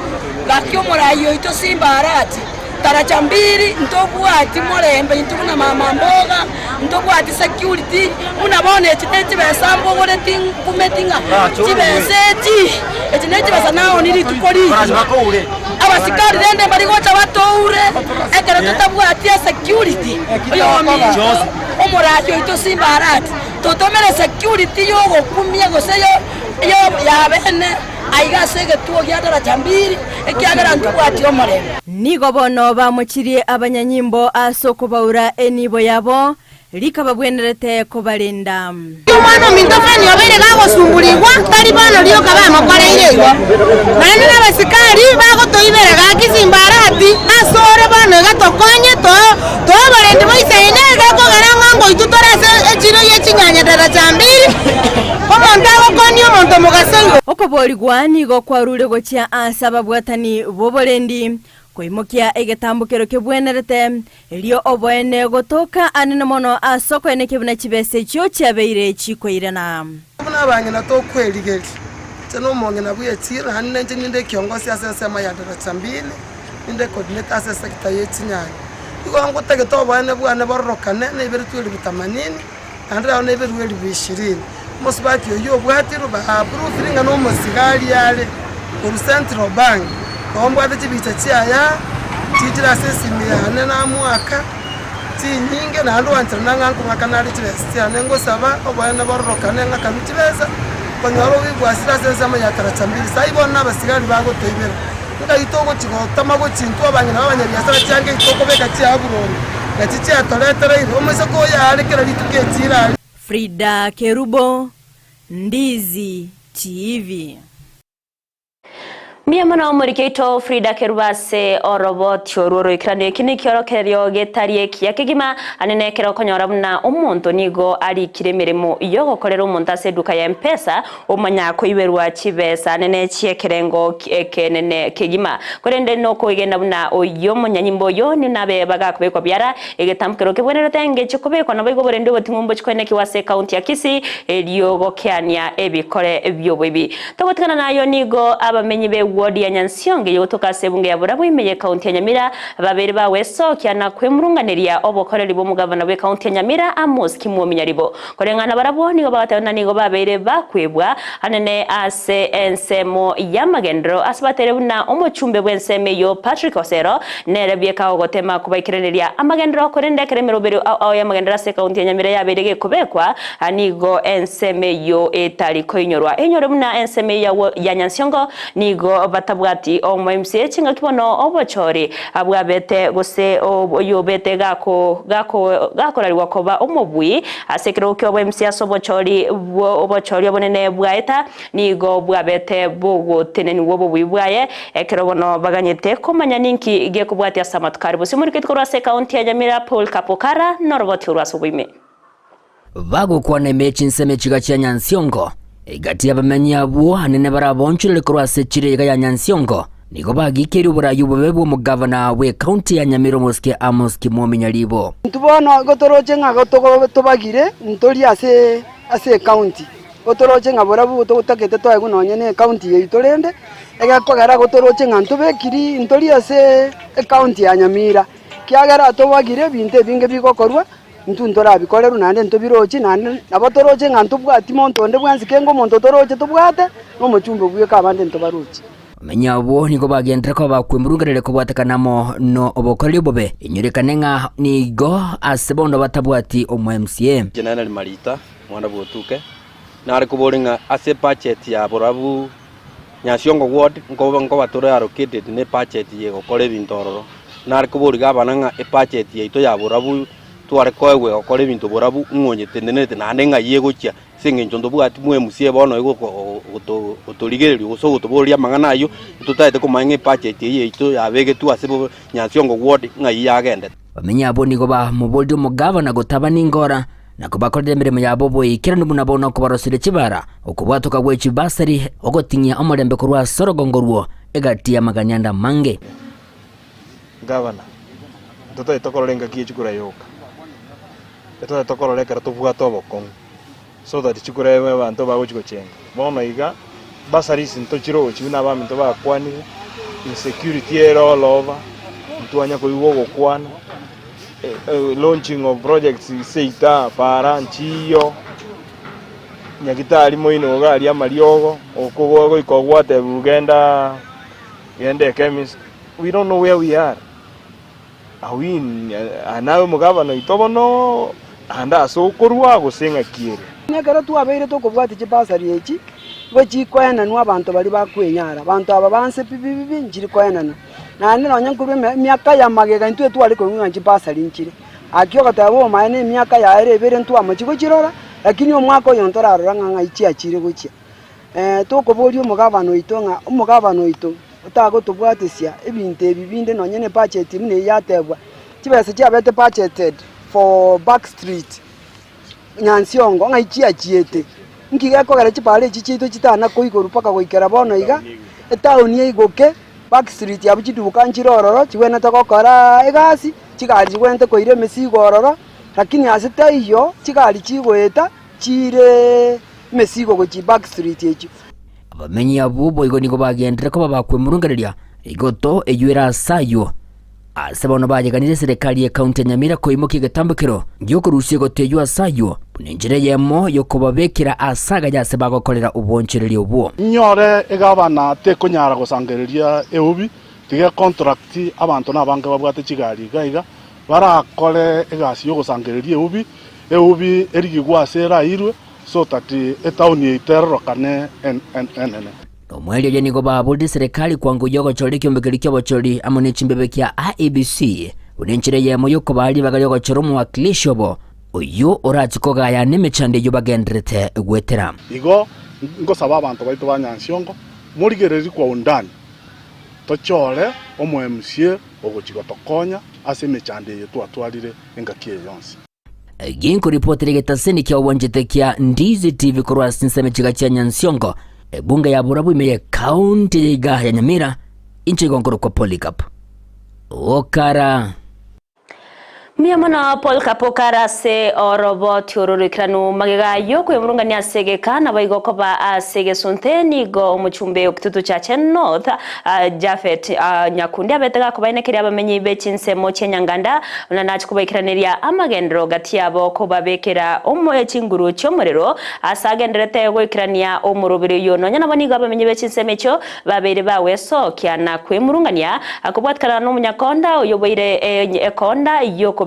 gaki omorai oito Simba Arati, taracha mbiri ntobwati morembe intwe buna mama mboga, ntobwati security, buna bono echi ne chibesa mbogoreti nkumeti ng'a chibesa echi, echi ne chibesa naoni rituko rigima. Abasikari rende mbari gocha batoure ekero totabwati esecurity oyominto omorati oito Simba Arati totomere security yogokumia gose yabene aiga ase egetuo gia Daraja Mbili ekiagera ntobwati omorembe. Nigo bono bamochirie abanyanyimbo ase okobaura enibo yabo, Rikababwenerete kobarenda. Omwana ominto Fanny obeire gagosumburigwa, tari bono rioka bamokoreire igo, naende nabasikari bagotoibera gaki Simbarati ase ore bono iga tokonye toe oborendi boisaine gekogera ng'a ngoitwe tore ase echiro ye chinyanya daraja mbiri, omonto agokonia omonto mogaso igo. Okoboorigwa nigo kwarure gochia ase ababwatani b'oborendi, koimokia egetambokero kebwenerete, Erio oboene gotoka anene mono ase okoenekia buna chibesa echio chiabeire chikoirana. Buna abang'ina tokwerigeria, inche nomong'ina bw'echiro, naende ninche ninde ekiongosi ase ensemo ya Daraja Mbili, ninde coordinator ase esector ye chinyanya. Igo ngotagete oboene bwane bororokane, naiberetwe elifu themanini, naende rero naiberwe elifu ishirini. Omosubati oyio obwatirwe ba approve ng'a nomosigari are korwa Central Bank, nabo mbwate chibicha chiaya chichire ase esimi yane namoaka chinyinge naende oancherana ng'a nkong'akana are chibesa chiane ngosaba oboene bororokane ng'akanwe chibesa konyora oboigwasire ase ensemo ya Taracha Mbili. Sai bono na abasigari bagotoibera ng'ai togochi gotama gochia intwe abang'ina ba abanyabiasara chianga eki tokobeka chiaburoni nachi chiatoretereire omoiseke oyo are kera rituko echiro aria. Frida Kerubo, Ndizi TV. Mbuya mono omoriki oito Frida Kerubo ase oroboti orwo oroikeranu. Eki nekiorokererio getari ekiya kegima, ande nekero okonyora buna omonto nigo arikire emeremo yogokorera omonto ase eduka ya Mpesa omanya koiberwa chibesa ande ne chiekerengo ekenene kegima. Korende nokoegena buna oyio omonyanyimbo oyo nabe bagakobekwa biara egetambo kero kebwenerete engencho kobekwa naboigo oborendi oboting'u mbochikoenekigwa ase ekaunti ya Kisii erio gokeania ebikore bioboibi. Togotigana nayo nigo abamenyi b'ewodi ya Nyansiongo eyogotoka ase ebunge ya Burabwo ime y'ekaunti ya Nyamira babere bagwesokia na kwemurunganeria obokoreri bw'omogavana bw'ekaunti ya Nyamira Amos Kimwomi Nyaribo. Koreng'ana barabwo nigo bagateba buna nigo babeire bakwebwa anene ase ensemo y'amagenderero ase bateire buna omochumbe bw'ensemo eyio Patrick Osero nere bieka ogotema kobaikereneria amagenderero korende ekero emeroberio ao ao y'amagenderero ase ekaunti ya Nyamira yabeire gekobekwa Nigo ensemo eyio etari koinyorwa. Enyore buna ensemo eyio ya Nyansiongo nigo batabwati omoMCA chingaki bono obochori bwabete gose oyobete gakorarigwa koba omobui ase ekerogo kia oboMCA ase obochori obochori obonene bwaeta nigo bwabete bogotenenigwa obobui bwaye ekero bono baganyete komanya ninki gekobwatia ase amatuko aria bosio. Omoriketi korwa ase ekaunti ya Nyamira Paul Kapokara noroboti orwo ase oboime. Bagokwana ime chinsemo echiga chia Nyansiongo, egati y'abamenyi abwo anene baraboonchorere korwa ase chire iga ya Nyansiongo, nigo bagikeirie oboraai obobe bw'omogavana bw'ecounty ya Nyamira omosike Amos Kimwomi Nyaribo. Intwe bono igo toroche ng'a tobagire ntori ase ase ecounty, igo toroche ng'a barabwo totagete toegwe nonye na ecounty yaito rende, egekogera igo toroche ng'a ntobekiri ntori ase ecounty ya Nyamira, ekiagera tobagire ebinto ebinge bigokorwa. Intwe ntorabikorerwe naende ntobiroche, naende nabo toroche ng'a ntobwati monto onde bwensi kenge omonto toroche tobwate, nomochumbe bweka abande ntobaroche. Bamenyi abwo nigo bagenderere koba bakwemurungereria kobwatekana amo nobokoreri obobe, inyorekane ng'a nigo ase bono batabwati omo-MCA. Inche nere Marita, omwana bw'Otuke, nare koboria ng'a ase ebudget ya borabu Nyasiongo ward nkoba nkoba tore allocated ne ebudget ye gokora ebinto ororo. Nare koboria gavana ng'a ebudget yaito ya borabu tware koegwa egokora ebinto borabu ng'o onye tenenete naende ng'ai egochia ase eng'encho ntobwati mwa MCA bono igo gotorigereria gose gotoboreria amang'ana ayio, totagete komanya ng'a ebudget eyio yaito yabegetwe ase Nyasiongo ward ng'ai yagendete. Bamenyi abwo nigo bamoboririe omogavana gotaba ningora, na kobakorera emeremo yabo oboikeranu buna bono okobaroseria chibara, okobwatoka gwe chibasari, ogoting'ia omorembe korwa ase orogongo rwo egati y'amagani ande amange. Gavana, ntotagete tokorora engaki ye chikura yoka, etotagete tokorora ekero tobwate obokong'u so that chikura ebe abanto bagochi gochenga. Bono iga, bursaries ntochirochi buna abaminto bakwanire, insecurity ere all over, ntwanya koigwa ogokwana, launching of projects seita, para, nchiyo, nyagitari moino iga aria amariogo, okogwa goika ogwatebiwa genda genda echemist. We don't know where we are. Are we in naye omogabana oito bono ande ase okorua gose ng'aki ere? Ekero twabeire tokobwatia chibasari echi, nigo chikoenanwa abanto baria bakwenyara. Abanto aba ba nse pi pi pi nchiri koenanwa. Naende nonye nkorwa emiaka ya magega intwe tware koigwa ng'a chibasari nchire. Aki ogoteba obomaene emiaka yaye ebere ntwamochia gochirora, lakini omwaka oyo ntorarora ng'a ng'ai chiachire gochia. Tokoboria omogabana oito ng'a omogabana oito otagotobwatesia ebinto ebi binde nonye ne budget buna eyio yatebwa, chibesa chiabete budgeted for back street, Nyansiongo ng'ai chiachiete, nki gekogera chipara echi chiaito chitana koigorwa mpaka goikera bono iga, etown eigoke, back street abwo chiduka nchire ororo chibwenerete gokora egasi, chigari chibwenerete koira emesigo ororo, lakini ase taiyo chigari chigoeta chiire emesigo gochia back street echio. Abamenyi abwo boigo nigo bagenderere koba bakwemurungereria rigoto eyio ere ase ayio. Ase bono bayeganirie eserekari y'ekaunti ya Nyamira koimokia egetambokero gi'okorusia egoto eyio ase ayio buna enchera eyemo y'okobabekera ase agaya ase bagokorera obwoonchoreria obwo. Inyore egavana tekonyara gosangereria eubi, tiga econtract abanto nabange babwate chigari iga iga, barakore egasi y'ogosangereria eubi, eubi erigigwe ase erairwe, so that etown yaito erorokane enene. Omoerio oye nigo baborire serikali kwanguya ogochora ekiombe keria ki'obochori amo ne chimbebe kia IEBC buna enchera eyemo y'okobaa ribaga ri'ogochora omowakilishi obo oyio orache kogayana nemechando eyio bagendererete goetera. Igo ngosaba abanto baito ba Nyansiongo, morigererie kwa undani. Tochore omo MCA ogochia gotokonya ase emechando eye twatwarire engaki eye yonsi. Ginkoripotera egetaseni kia obwanchete kia Ndizi TV korwa ase chinsemo chiga chia Nyansiongo, ebunge ya Borabu ime ye county ya iga ya Nyamira, inche igo nkorokwa Polycarp Okara. Mbuya mono Paul Kapokara ase oroboti oro roikeranu magega y'okwemurungania ase egeka naboigo koba ase egesunte nigo omochumbe o Kitutu Chache North Japhet Nyakundi abete gakobaenekeria abamenyi be chinsemo chia Nyanganda buna nache kobaikeraneria amagenderero gati yabo kobabekera chinguru chi'omorero ase agenderete goikerania omoroberi oyio nonya nabo nigo abamenyi be chinsemo echio Babeire bagwesokia na kwemurungania kobwatikana nomonyakonda oyoboire ekonda y'okobeka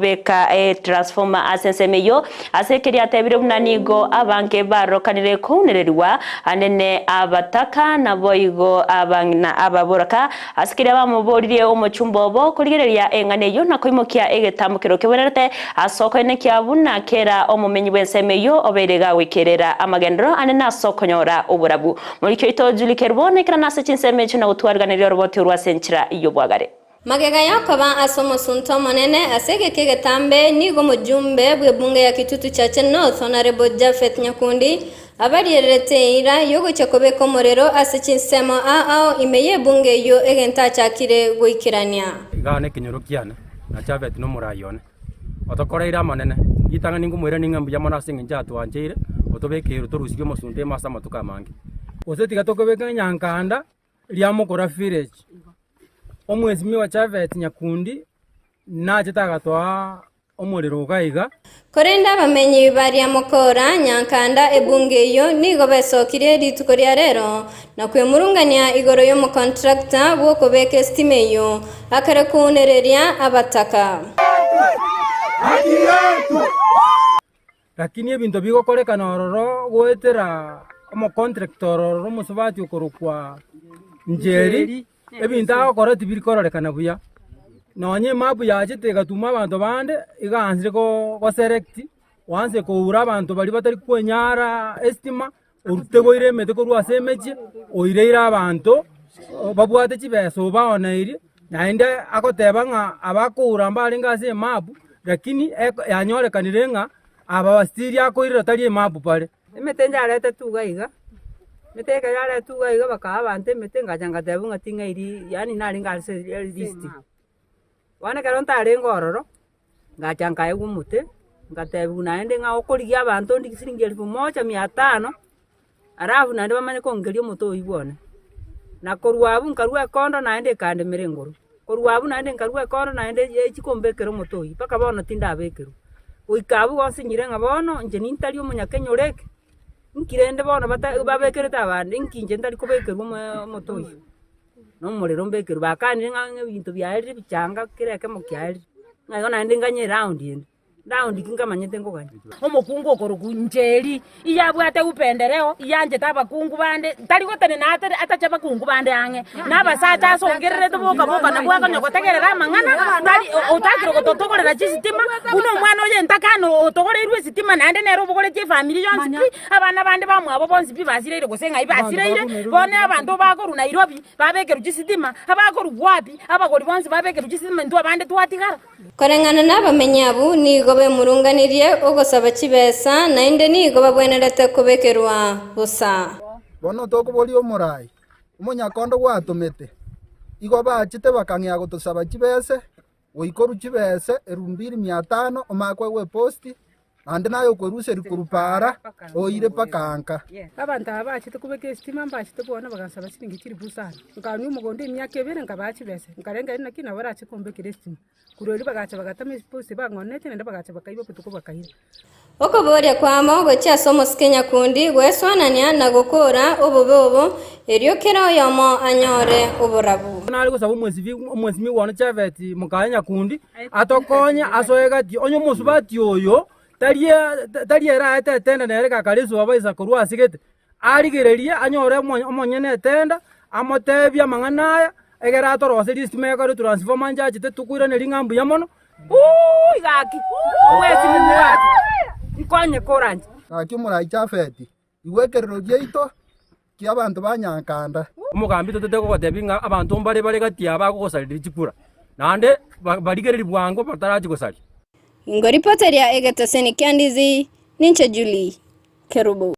etransformer ase ensemo eyio. Ase ekeria atebire buna nigo abange barokanire kounererigwa anene abataka naboigo abang'ina ababoraka. Ase keria bamoboririe omochumba obo korigereria eng'ana eyio na koimokia egetambokero kebwenerete ase okoenekia buna kera omomenyi bw'ensemo eyio obeire gagoikerera amagenderero anene ase okonyora oborabu. Moriki oito Julie Kerubo naikerane ase chinsemo echio na gotwariganeria oroboti orwo ase enchera y'obwagare. Magega y'okoba ase omosunte omonene ase egeka egetambe, nigo omojumbe bw'ebunge ya Kitutu Chache North Honourable Japheth Nyakundi abariererete eira y'ogochia kobeka omorero ase chinsemo ao ao ime y'ebunge eyio egento achakire goikerania. Igaa nekenyoro kiane, na Jafeti nomorai one. Otokoreire amanene, ritang'ani nkomoirania ng'a mbuya mono ase engencho atwancheire, otobekeire torusirie omosunte ime ase amatuko amange. Gose tiga tokobeka enyankanda riamokora village. Omwesimigwa Japhet Nyakundi nachete agatoa omorero iga iga. Korende abamenyi ba Riamokora, Nyankanda, ebunge eyio nigo besokirie rituko ria rero na kwemurungania igoro y'omokontrakta bw'okobeka esitima eyio akare kounereria abataka. Lakini ebinto bigokorekana ororo goetera omokontrakta ororo omosubati okorokwa Njeri, ebinto agokora tibiri kororekana buya. Nonye emapu yachete egatuma abanto bande, iga aansire goselect, oanse koura abanto baria batari kwenyara esitima, Orutegoire emete korwa ase emechie, oireire abanto babwate chibesa obaoneirie, naende agoteba ng'a abakoura mbarenge ase emapu, lakini yanyorekanire ng'a aba bastiri akoirera tari emapu bare. Emete nyaretetwe iga iga, emete ekero yaretwe iga iga bakaa abanto emete ngacha ngateba ng'a ting'airi yaani narenge ase elist. Bono ekero ntarenge ororo. Ngacha nkaegwa omote, ngatebiwa naende ng'a okorigia abanto ondigie siringi elfu moja mia tano, alafu naende bamanye kongeria omote oywo one. Na korwa abwo nkarwa ekondo naende ekandemera engoro, korwa abwo naende nkarwa ekondo naende echi kombekera omote oywo mpaka bono tindabekerwa. Goika abwo gonsinyire ng'a bono inche nintari omonyakenyoro eke, inki rende bono bata babekerete abande, inki inche ntari kobekerwa omo omote oywo. Na omorero mbekerwe, bakanire ng'a ebinto biaerire ebichanga kera ekemo kiaerire, ng'a igo naende nganye eround ende, round ki nkamanyete nkoganya. Omokungu okorokwa Njeri, iye abwate upendereo, iye anchete abakungu bande, tari gotenena atere atache abakungu bande ang'e, na abasacha asongererete boka boka nabwo akonya gotegerera amang'ana, tari otakire gototogorera chisitima, buna omwana oye entakana otogoreirwe esitima naende nere obogoretie efamiri yonsi pi, Abana bande bamwabo bonsi pi basireire gose ng'ai basireire, bono abanto bakorwa Nairobi babekerwe chisitima, abakorwa wapi, abagori bonsi babekerwe chisitima intwe abande twatigara. Koreng'ana nabamenyi abwo nigo bemurunganirie ogosaba chibesa, naende nigo babwenerete kobekerwa bosa. Bono tokoboria omorai, omonyakondo gwatomete, igo bachete bakang'ea gotosaba chibese, goika orue chibese elfu mbili mia tano omanye koegwa eposti, Naende naye okweruseria korwa paara, oire mpaka nka. Abanto aba bachete kobeka esitima mbachete bono bagansaba chiringi chilifu isano. Nkanywa omogondo emiaka ebere nkabaa chibesa, nkarengereria naki nabo barache kombekera esitima. Korwa erio bagacha bagatama esposi bang'onetie naende bagacha bakaiba obotuko bakaira. Okoboria kwamo gochia ase omosike nyakundi gwesoanania na gokora obobe obo, erio kera oyomo anyore oborabu. Nare gosaba omwesimigwa one Japhet mokaye nyakundi atokonye asoe gati, onye omosubati oyo tari tari ere aete etenda nere gakare esuba baisa korwa ase gete, arigererie anyore omonyene etenda, amotebie amang'ana aya, egere atoroserie esitima ekore etransformer nchachete tokoiraneria ng'a mbuya mono. Uuui gaki, omwesimigwa gaki, nkonye koranche. Gaki omorai Jafeti, igwa ekerero giaito. Ki abanto ba Nyankanda. Omogambi totete gogotebia ng'a abanto mbare bare gati aba bagogosareria chikura, naende barigererie bwango batarachi gosaria. Ngoripoteria egetoseni kia Ndizi, ninche Julie Kerubo.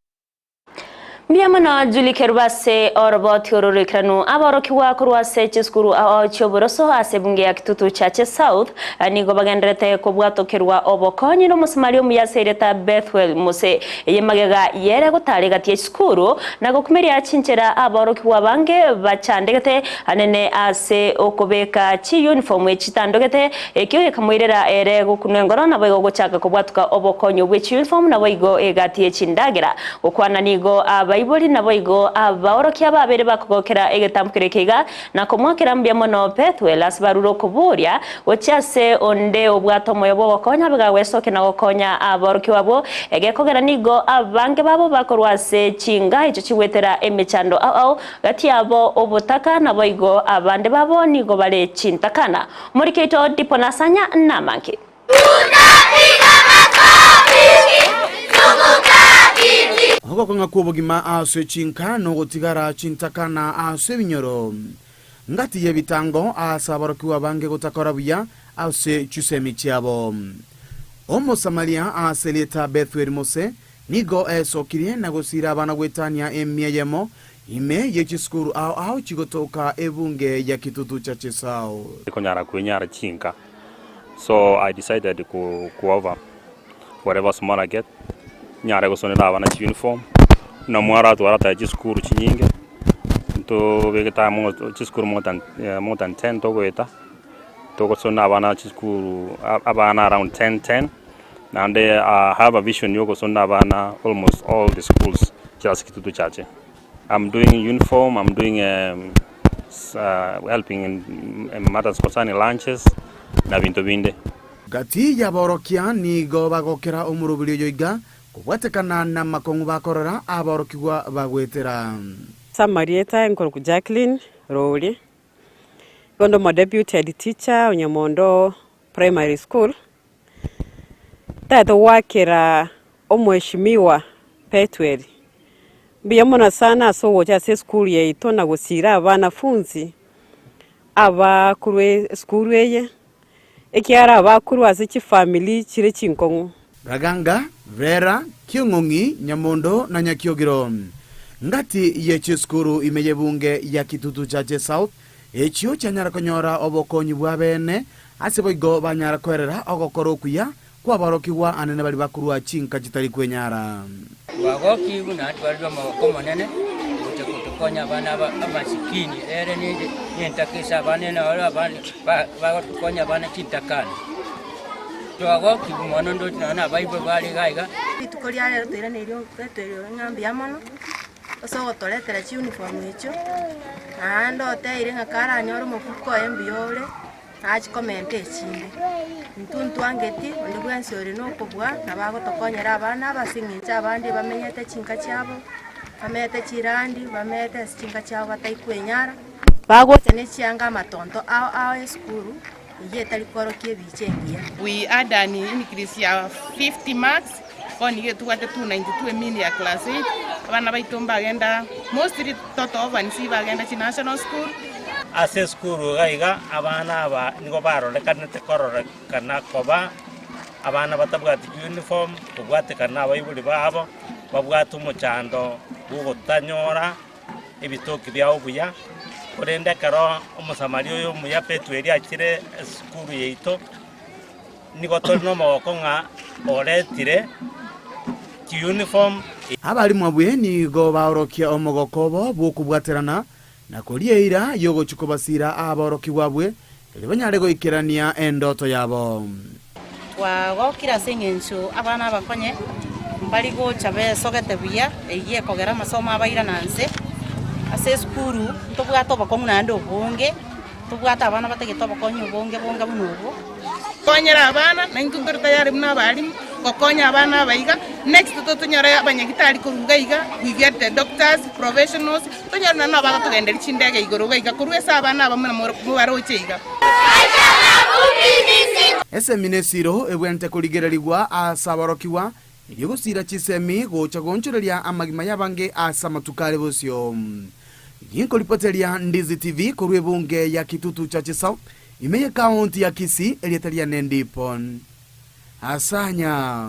Mbuya mono Julie Kerubo ase oroboti oro roikeranu. Aborokigwa korwa ase chisukuru ao chi'oboroso ase ebunge ya Kitutu Chache South nigo bagenderete kobwatokerwa obokonyi n'omosamari omuya ase erieta Bethwel Mose. Eye magega yere gotara egati ye chisukuru na gokumeria chinchera aborokigwa abange bachandegete anene ase okobeka chiyunifomu echitandogete Ekio gekamoirera ere gokunwa engoro, naboigo gochaka kobwatuka obokonyo bwe chiyunifomu, naboigo egati ye chindagera. Gokwana nigo abaibori naboigo abaorokia babere bakogokera egetambo keria ekeiga, na komoakera mbuya mono Bethuel ase barure okoboria gochia ase onde obwate omoyo bw'ogokonya abe gagwesokia na gokonya aborokigwa abwo, egekogera nigo abange babo bakorwa ase chinga echio chigwetera emechando ao ao gati yabo obotaka, naboigo abande babo nigo bare chintakana. Omoriki oito Dipo Nasanya namange. Ogokong'a kw'obogima ase chinka nogotigara chintakana ase ebinyoro. Ngati y'ebitango ase aborokigwa abange gotakora buya ase chisemi chiabo. Omosamaria ase erieta Bethueli Mose nigo esokirie na gosiira abana goetania emia eyemo ime ye chisukuru ao ao chigotoka ebunge ya Kitutu Chache South. Konyara kwenyara chinka so I decided ku kuova whatever small I get nyare gosonera abana chi uniform buna mwaratwara tari chisukuru chinyinge ntobegete amo chisukuru more than more than ten togoeta togosonera abana chisukuru abana around ten ten naende I have a vision ya ogosonera abana almost all the schools chire ase Kitutu Chache. I'm doing uniform, I'm doing helping in matters concerning lunches na binto binde. Gati y'aborokia nigo bagokera omoroberi oyo iga, kobwatekana namakong'u bakorora aborokigwa bagwetera. Ase amarieta nkorokwa Jacqueline Rori, igo nde omodeputy head teacher o Nyamondo Primary School, ntagete goakera omweshimiwa Petweri mbuya mono sana ase ogocha ase esukuru yaito na gosira abanafunzi abakorwa esukuru eye, ekiagera abakorwa ase chifamiri chire chinkong'u. Raganga, Rera, Kiong'ong'i, Nyamondo na Nyakiogiro. Ngati ye chisukuru ime y'ebunge ya Kitutu Chache South echio chianyara konyora obokonyi bw'abeene, ase boigo banyara koerera ogokora okuya Kwaborokigwa anene baria bakorua chinka chitari kwenyara. Twagokigwe naende twarire omogoko omonene gocha gotokonya abana aba amasikini ere nentaka ase abana noro abana bagotokonya abana chintakana. Twagokigwe mono ndoche nonya na abaibori bare iga iga. Rituko ria rero toiraneirie ogotoerio ng'a mbuya mono, ase ogotoretera chiuniform echio, naende oteire ng'a karanyore omofuko oye mbuya ore. Nachie komenta echinde. Intwe ntwangeti onde bwensi ore nokobua nabo agotokonyera abana aba ase eng'encho abande bamenyete chinka chiabo, bamenyete chirandi, bamenyete ase chinka chiabo batai kwenyara, bagocha ne chianga amatonto ao ao esukuru, eyio etari kworokia ebicha engiya. We had an increase ya 50 marks bono nigo etobwate 292 emean ya class 8 abana baito mbagenda mostly Toto Orphans bagenda chinational school. Ase esukuru iga iga abana aba nigo barorekanete kororekana koba abana batabwati uniform, kobwatekana abaibori babo babwate omochando bw'ogotanyora ebitoki biabo buya, korende ekero omosamaria oyo omuya Petweri achire esukuru yaito, nigo tore nomogoko ng'a oretire chiuniform. Abalimu abwe nigo baorokia omogoko obo bw'okobwaterana na koria eira y'ogochia kobasiira aborokigwa abwe, erio banyare goikerania endoto yabo. Twagokire ase engencho abana abakonye mbari gocha besogete buya, eyio ekogera amasomo abairana nse. Ase esukuru ntobwate obokong'u naende obonge, ntobwate abana batagete obokonyi obonge bonga buna obwo. Konyera abana, na intwe ntore tayari buna abalimu gokonya abana aba iga, next totonyore abanyagitari korwa iga iga, we get the doctors, professionals, tonyore naende nabo bagotogenderia chindege igoro iga iga korwa ase abana aba buna mobaroche iga. Esemi nesiro ebwenerete korigererigwa ase aborokigwa. Erio gosiira chisemi gocha goonchoreria amagima y'abange ase amatuko are bosio. Ginkoripoteria Ndizi TV korwa ebunge ya Kitutu Chache South, ime y'ekaunti ya Kisii, erieta riane Ndipon Asanya.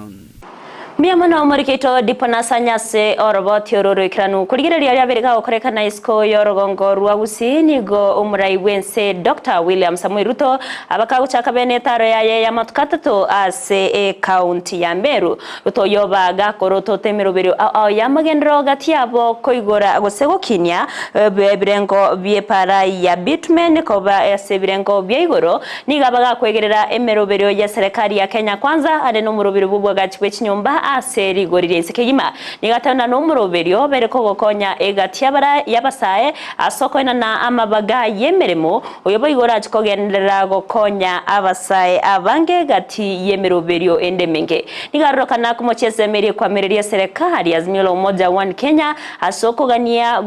Mbuya mono omorikeito Dipon Asanya ase oroboti oro oroikeranu. Korigereria aria abere gagokorekana isiko y'orogongo rwa Gusii nigo omorai bw'ense Doctor William Samoei Ruto abakagochaka bene etaro yaye y'amatuko atato ase ekaunti ya Meru. Ruto oyio bagakorotota emeroberio ao ao y'amagenderero gati yabo koigora gose gokinia ebirengo bi'epaara ya bitumen koba ase ebirengo bia igoro. Nigo abagakwegerera emeroberio y'eserekari ya Kenya Kwanza are nomoroberio bw'obwagachi bwe chinyomba ase rigori ri'ense kegima. Nigo atana nomoroberio bere kogokonya egati y'abasae ase okoenana amabaga y'emeremo, oyo boigo orache kogenderera gokonya abasae abange gati y'emeroberio ende emenge. Nigo arorokana komochia ensemo eria ekwamireria eserekari Azimio la Umoja One Kenya ase okogania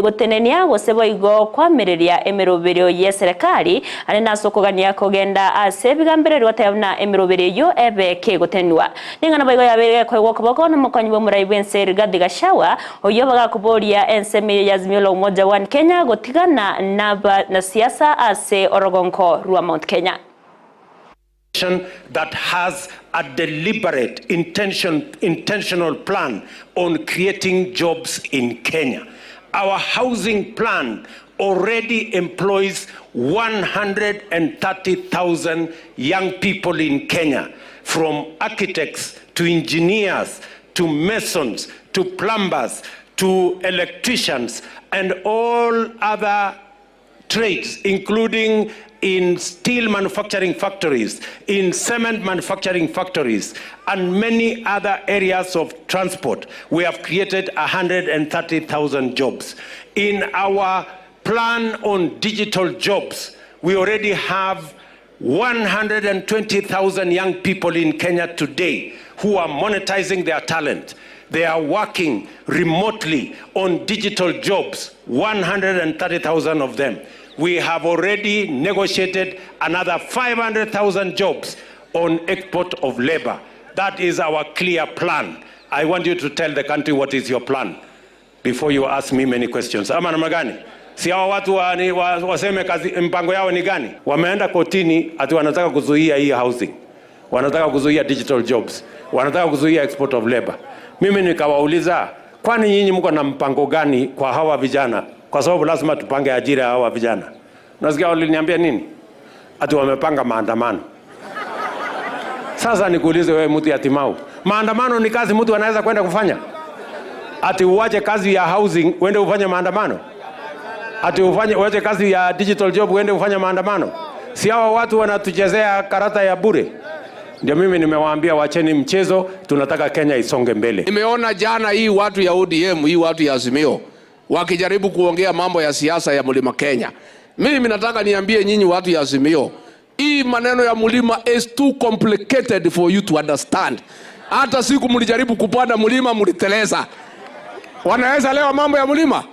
gotenenia gose boigo kwamireria emeroberio y'eserekari ande nase okogania kogenda ase ebigamberero goteba buna emeroberio eyio ebe kegotenenigwa. Ning'ana boigo yabeire gekoegwa okoboko nomokonyi bw'omorai bw'ense Rigathi Gachagua, oyio bagakoboria ensemo eye y'Azimio la Umoja One Kenya gotigana nabanasiasa ase orogongo rwa Mount Kenya. That has a deliberate intention, intentional plan on creating jobs in Kenya. Our housing plan already employs 130,000 young people in Kenya, from architects to engineers to masons to plumbers to electricians and all other trades, including in steel manufacturing factories, in cement manufacturing factories, and many other areas of transport. We have created 130,000 jobs. In our plan on digital jobs, we already have 120,000 young people in Kenya today who are monetizing their talent. They are working remotely on digital jobs, 130,000 of them. We have already negotiated another 500,000 jobs on export of labor. That is our clear plan. I want you to tell the country what is your plan before you ask me many questions. Ama namna gani? Si hawa watu wa, ni, wa, waseme kazi, mpango yao ni gani? Wameenda kotini ati wanataka kuzuia hii housing, wanataka kuzuia digital jobs, wanataka kuzuia export of labor. Mimi nikawauliza, kwani nyinyi mko na mpango gani kwa hawa vijana? Kwa sababu lazima tupange ajira ya hawa vijana. Nasikia waliniambia nini? Ati wamepanga maandamano. Sasa nikuulize wewe, mtu ya Timau, maandamano ni kazi mtu anaweza kwenda kufanya? Ati uache kazi ya housing uende ufanye maandamano? Ati ufanye uache kazi ya digital job uende ufanye maandamano? Si hawa watu wanatuchezea karata ya bure? Ndio mimi nimewaambia wacheni mchezo, tunataka Kenya isonge mbele. Nimeona jana hii watu ya ODM, hii watu ya Azimio wakijaribu kuongea mambo ya siasa ya Mlima Kenya. Mimi nataka niambie nyinyi watu ya Azimio, hii maneno ya mlima is too complicated for you to understand. Hata siku mlijaribu kupanda mlima mliteleza. Wanaweza lewa mambo ya mlima?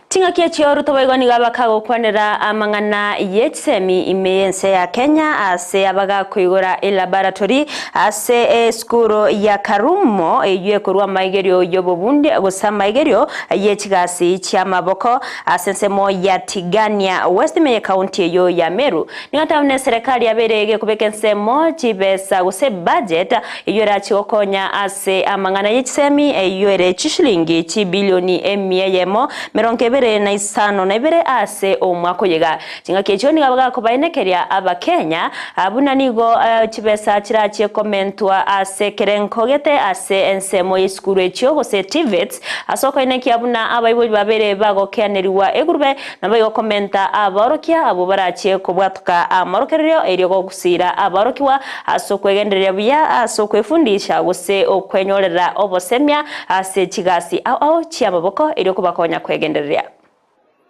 Ching'aki echio Ruto boigo nigo abakagokwanera amang'ana ye chisemi ime y'ense ya Kenya ase abagakoigora elaboratory ase esukuru ya Karumo eywo ekorwa amaigerio y'obobundi gose amaigerio ye chigasi chi'amaboko ase ensemo ya Tigania West ime y'ekaunti eyo ya Meru. Nigo tabuna eserekari yabeire egekobeka ensemo chibesa gose budget eywo erachi gokonya ase amang'ana ye chisemi eywo ere chishilingi chibilioni emia eyemo merongo ebere na isano na ibere ase omwaka oyega. Ching'aki echio nigo bagakobaenekeria Abakenya buna nigo chibesa chirachie komentwa ase ekerengo gete ase ensemo y'esukuru echio gose TVETs ase okoenekia buna abaibori babere bagokeanerigwa egurube naboigo komenta abaorokia abwo barachie kobwatoka amorokererio erio gogusira abaorokigwa ase okwegendereria buya ase okwefundisha gose okwenyorera obosemia ase chigasi ao ao chi'amaboko erio kobakonya kwegendereria.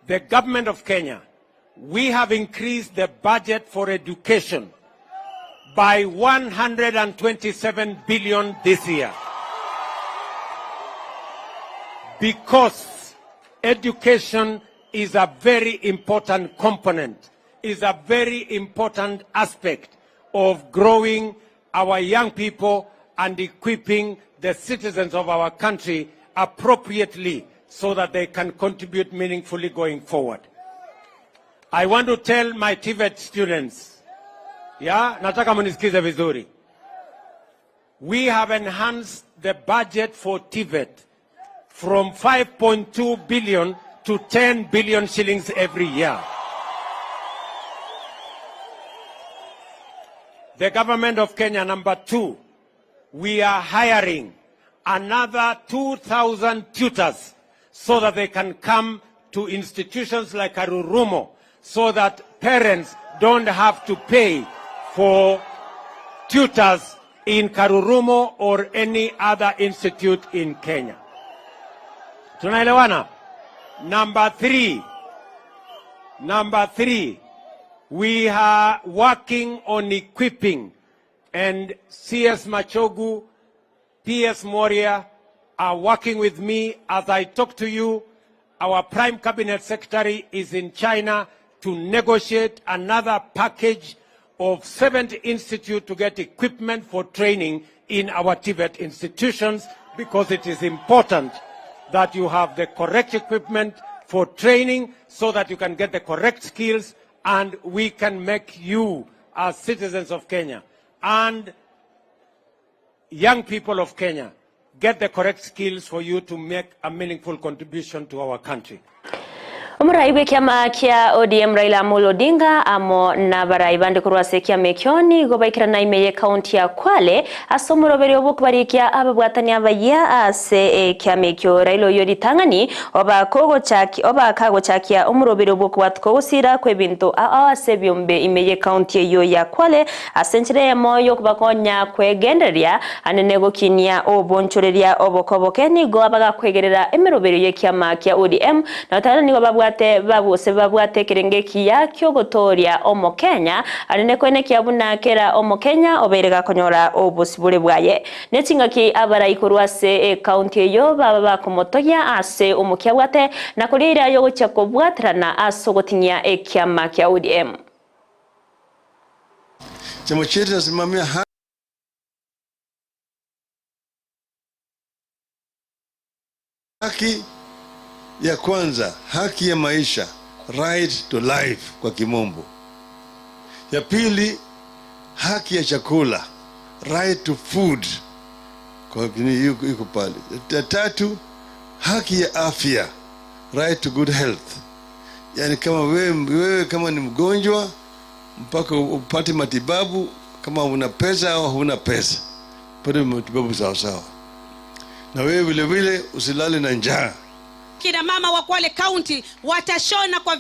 The government of Kenya, we have increased the budget for education by 127 billion this year. Because education is a very important component, is a very important aspect of growing our young people and equipping the citizens of our country appropriately so that they can contribute meaningfully going forward. I want to tell my TVET students, yeah, nataka munisikize vizuri. We have enhanced the budget for TVET from 5.2 billion to 10 billion shillings every year. The government of Kenya, number two, we are hiring another 2,000 tutors so that they can come to institutions like Arurumo so that parents don't have to pay for tutors in Karurumo or any other institute in Kenya. Tunaelewana? Number three, number three, we are working on equipping and CS Machogu, PS Moria are working with me as I talk to you. Our Prime Cabinet Secretary is in China to negotiate another package of 70 institute to get equipment for training in our TVET institutions because it is important that you have the correct equipment for training so that you can get the correct skills and we can make you as citizens of Kenya and young people of Kenya get the correct skills for you to make a meaningful contribution to our country. Omorai bwe kiama kia ODM Raila Amolo Odinga amo na barai bande korwa ase ekiama ekio nigo baikera ime ye county ya Kwale ase omoroberi obokobarikia ababwatani abayia ase ekiama ekio. Raila oyo ritang'ani obakagochakia omoroberi obokobwatuka ogosira kwa ebinto ao ase ebiombe ime ye county eyo ya Kwale ase enchera eyemo yokobakonya kwegendereria anene gokinia obonchoreria obokoboke nigo abagakwegerera emeroberi y'ekiama kia ODM na otara nigo babwate babuse babwate kerenge kiya kyogotoria omokenya anene kwene kiabuna kera omokenya obeire gakonyora obosibure bwaye nechingaki abaraikorwa ase county eyo baba bakomotogia ase omokia bwate na kurira yo gocha kobwaterana ase ogotinyia ekiama kia ODM. Chama chetu nasimamia haki ya kwanza, haki ya maisha, right to life kwa kimombo. Ya pili, haki ya chakula, right to food kwa iko pale. Ya tatu, haki ya afya, right to good health. Yani kama wewe kama ni mgonjwa mpaka upate matibabu, kama una pesa au huna pesa, upate matibabu sawa sawa. Na wewe vile vile usilale na njaa. Kina mama wa Kwale County watashona kwa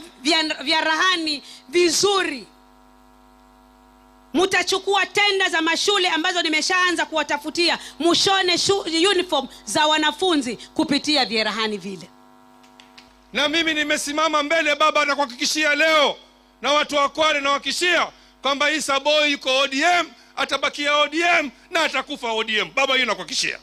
vya rahani vizuri. Mutachukua tenda za mashule ambazo nimeshaanza kuwatafutia, mushone uniform za wanafunzi kupitia vyerahani vile. Na mimi nimesimama mbele baba na kuhakikishia leo na watu wa Kwale nawahakikishia kwamba Issa Boy yuko ODM, atabakia ODM na atakufa ODM. Baba, hiyo nakuhakikishia.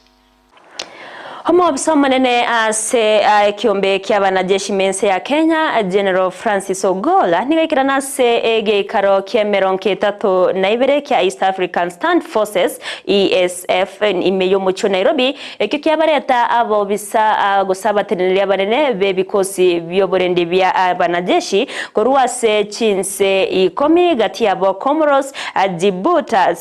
Omo manene ase ekiombe kia banajeshi mense ya Kenya General Francis Ogola nigaikira nase egeikaro kia emerongo etato na ibere kia East African Stand Forces ESF ime y'omucho Nairobi ekio kiabareta abo bisa gosabateneria banene b'ebikosi by'oborendi bya banajeshi korwa ase chinse ikomi gati yabo Comoros, Djibouti,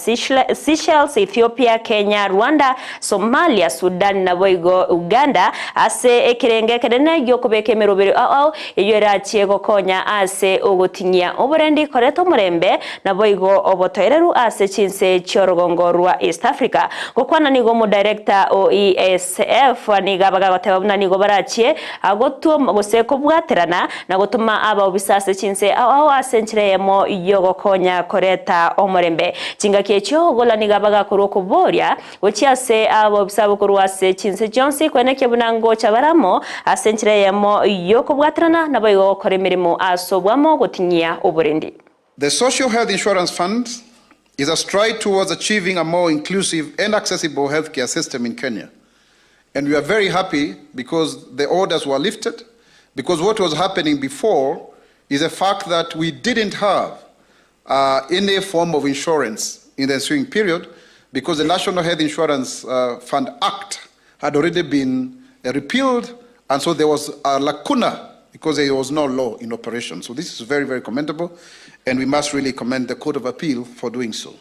Seychelles, Ethiopia, Kenya, Rwanda, Somalia, Sudan na boigo Uganda ase ekerenge kerene gyokobeka emeroberi ao eyo erachie gokonya ase ogotinyia oborendi koreta omorembe naboigo obotoereru ase chinse chiorogongo rwa East Africa. Gokwana nigo mu director o ESF niga bagagoteba buna nigo barachie agotuma gose kobwaterana na gotuma aba obisa ase chinse ao ase enchera eyemo yogokonya koreta omorembe. Chingaki echio ogola niga bagakorwa okoboria gochia ase aba obisa bokorwa ase chinse chionsi kweneke bunango chabaramo ase enchera eyemo yokobwaterana naboigo gokora emirimo ase obwamo gotinyia oborendi. The Social Health Insurance Fund is a stride towards achieving a more inclusive and accessible healthcare system in Kenya. And we are very happy because the orders were lifted, because what was happening before is the fact that we didn't have any form of insurance in the ensuing period, because the National Health Insurance uh, Fund Act had already been uh, repealed, and so there was a lacuna because there was no law in operation. So this is very, very commendable, and we must really commend the Court of Appeal for doing so.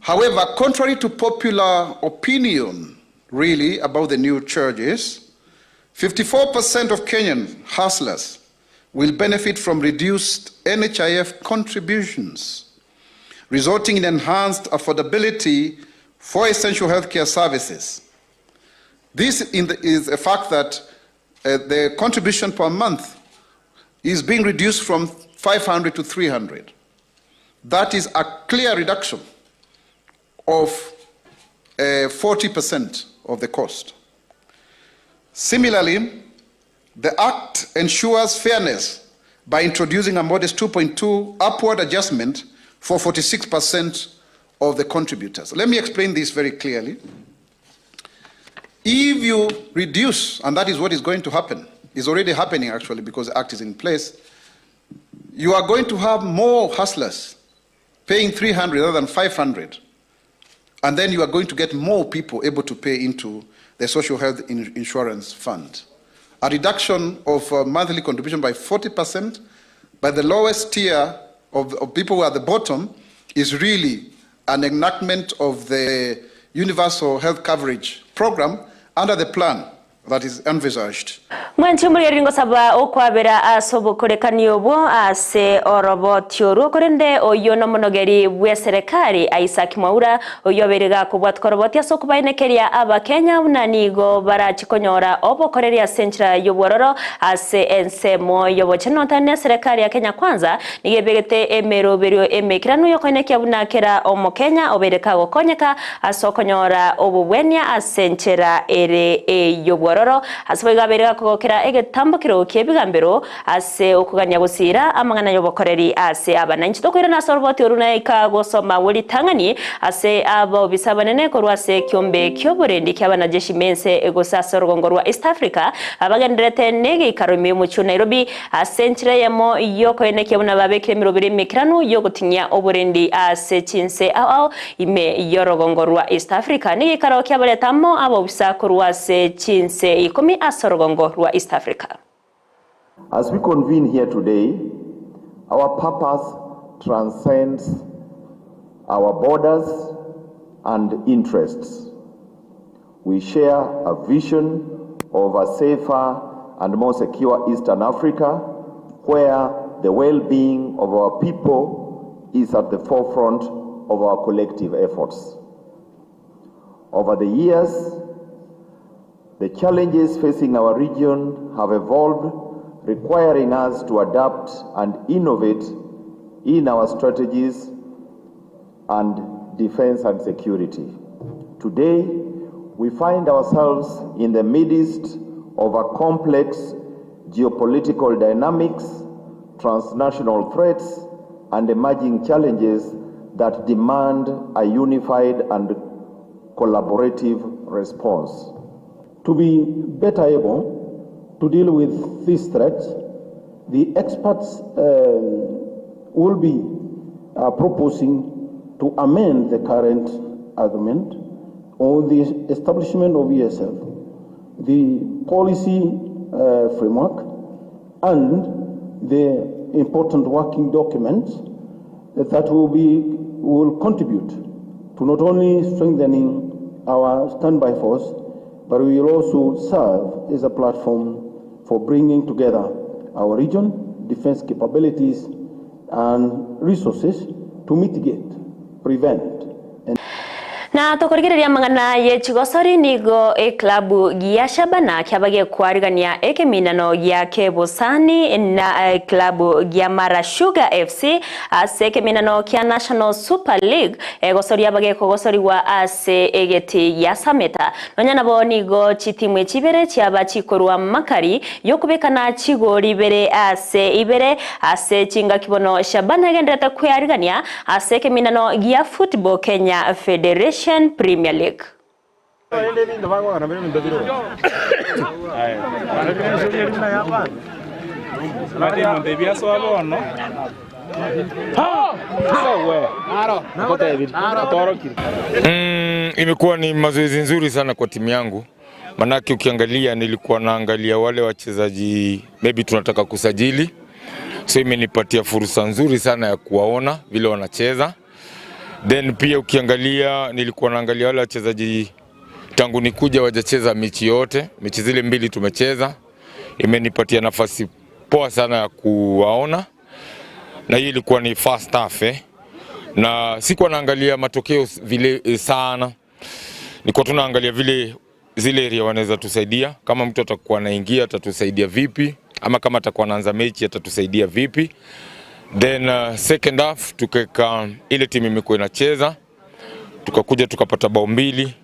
However, contrary to popular opinion, really, about the new charges, 54% of Kenyan hustlers will benefit from reduced NHIF contributions, resulting in enhanced affordability for essential healthcare services. This in the, is a fact that uh, the contribution per month is being reduced from 500 to 300. That is a clear reduction of uh, 40% of the cost. Similarly, the Act ensures fairness by introducing a modest 2.2 upward adjustment for 46% of the contributors. Let me explain this very clearly. If you reduce, and that is what is going to happen, is already happening actually because the Act is in place, you are going to have more hustlers paying 300 rather than 500. And then you are going to get more people able to pay into the Social Health Insurance Fund. A reduction of uh, monthly contribution by 40% by the lowest tier of, of people who are at the bottom is really an enactment of the Universal Health Coverage Program under the plan that is envisaged. Mwanchi omorigereri ngosaba okwabera ase obokorekani obwo ase oroboti orwo korende oyo nomonogeri bwa eserekari Isaac Mwaura oyo obeire gakobwatuka oroboti ase okobainekeria abakenya buna nigo barachikonyora obokoreri ase enchera ya obwororo ase ensemo y'obochenu notari na eserekari ya Kenya Kwanza nigo ebegete emeroberio emekeranu yokoinekia buna kera omokenya obeire kagokonyeka ase okonyora obobwenia ase enchera ere ey'obwororo ase boigo abeire gakogokera egetambokero kia ebigambero ase okogania gosira amang'ana y'obokoreri ase abananchi tokoirana ase oroboti oru naika gosoma bori ase abobisa banene korwa ase ekiombe kia oborendi kia abanajeshi mense gose ase orugongo rwa East Africa abagenderete negeikaro ime y'omochie o Nairobi ase enchera eyemo yokoenekia buna babekire emeroberi emekeranu yogotinyia oborendi ase chinse ao ao ime y'orugongo rwa East Africa negeikaro kiabareta amo abobisa korwa ase chinse ikomi ase orugongo rwa East Africa. As we convene here today, our purpose transcends our borders and interests. We share a vision of a safer and more secure Eastern Africa, where the well-being of our people is at the forefront of our collective efforts. Over the years, the challenges facing our region have evolved, requiring us to adapt and innovate in our strategies and defense and security. Today, we find ourselves in the midst of a complex geopolitical dynamics, transnational threats, and emerging challenges that demand a unified and collaborative response. To be better able to deal with these threats, the experts will be proposing to amend the current agreement on the establishment of ESF, the policy framework, and the important working documents that will contribute to not only strengthening our standby force, but we will also serve as a platform for bringing together our region, defense capabilities, and resources to mitigate, prevent, and Na tokorigereria amang'ana ye chigosori nigo eklabu gia Shabana kiaba gekwarigania ekeminano gia Kebosani na eklabu gia Mara Sugar FC ase ekeminano kia National Super League egosori abagekogosoriwa ase egeti gia Sameta nonya nabo nigo chitimu chibere chiaba chikorwa makari yokubekana chigori ibere ase ibere ase chingaki bono Shabana egenderete kwearigania ase ekeminano gia Football Kenya Federation Premier League. Mm, imekuwa ni mazoezi nzuri sana kwa timu yangu, manake ukiangalia nilikuwa naangalia wale wachezaji maybe tunataka kusajili, so imenipatia fursa nzuri sana ya kuwaona vile wanacheza. Then pia ukiangalia nilikuwa naangalia wale wachezaji tangu nikuja wajacheza mechi yote, mechi zile mbili tumecheza, imenipatia nafasi poa sana ya kuwaona, na hii ilikuwa ni first half eh na sikuwa naangalia matokeo vile eh, sana, nilikuwa tunaangalia vile zile area wanaweza tusaidia, kama mtu atakuwa anaingia atatusaidia vipi, ama kama atakuwa anaanza mechi atatusaidia vipi. Then uh, second half tukaweka ile timu imekuwa inacheza, tukakuja tukapata bao mbili,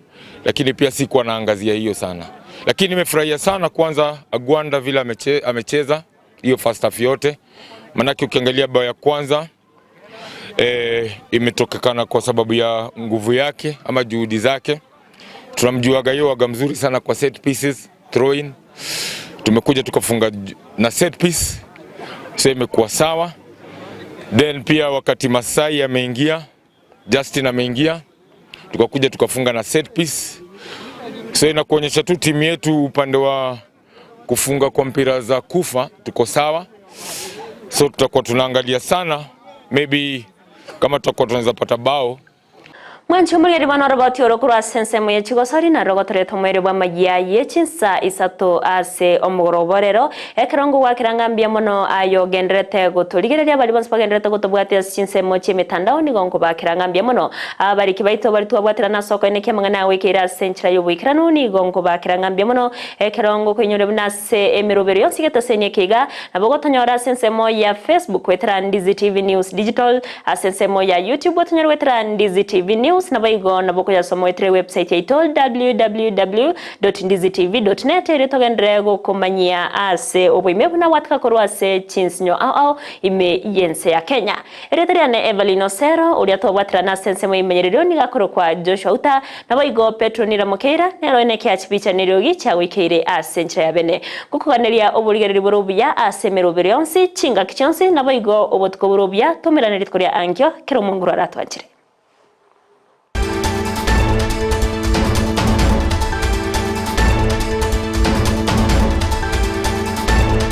lakini pia sikuwa naangazia hiyo sana, lakini nimefurahia sana kwanza Agwanda vile ameche, amecheza hiyo first half yote, manake ukiangalia bao ya kwanza e, imetokekana kwa sababu ya nguvu yake ama juhudi zake. Tunamjuaga hiyo waga mzuri sana kwa set pieces, throw in. Tumekuja tukafunga na set piece, so imekuwa sawa. Then pia wakati Masai ameingia, Justin ameingia, tukakuja tukafunga na set piece, so inakuonyesha tu timu yetu upande wa kufunga kwa mpira za kufa tuko sawa, so tutakuwa tunaangalia sana maybe kama tutakuwa tunaweza pata bao Mwanchi omoreri bono oroboti oro korwa ase ensemo ye chigosori na rogotoretwe omoerio bw'amayia ye chinsa isato ase omogoroba orero, ekero ngogwakera ng'a mbuya mono aye ogendererete gotorigereria baria bonsi bagendererete gotobwatia ase chinsemo chi'emetandao nigo nkobakera ng'a mbuya mono. Abariki baito baria twabwaterana ase okoenekia amang'ana agoikeire ase enchera y'oboikeranu nigo nkobakera ng'a mbuya mono, ekero ngokoinyoria buna ase emerobero yonsi geteseni eke iga nabo gotonyora ase ensemo ya Facebook goetera Ndizi TV News Digital, Ase ensemo ya YouTube otonyare goetera Ndizi TV News naboigo nabo okoyasoma oetere ewebsite yaito www.ndizitv.net erio togenderere gokomanyia ase oboime buna gwataka korwa ase chinsinyo ao ao ime y'ense ya Kenya. Erieta riane Evelyn Osero oria twabwaterana ase ensemo y'emenyerero nigo akorokwa Joshua Uta naboigo Petro Nira Mokeira nere oine ekeachibicha neriogi chiagoikeire ase enchera ya bene. Ngokoganeria oborigereria bore obuya ase emerobero yonsi, chingaki chionsi, naboigo obotuko bore obuya, tomerane rituko ria ankio, kera omonguru aratwanchire.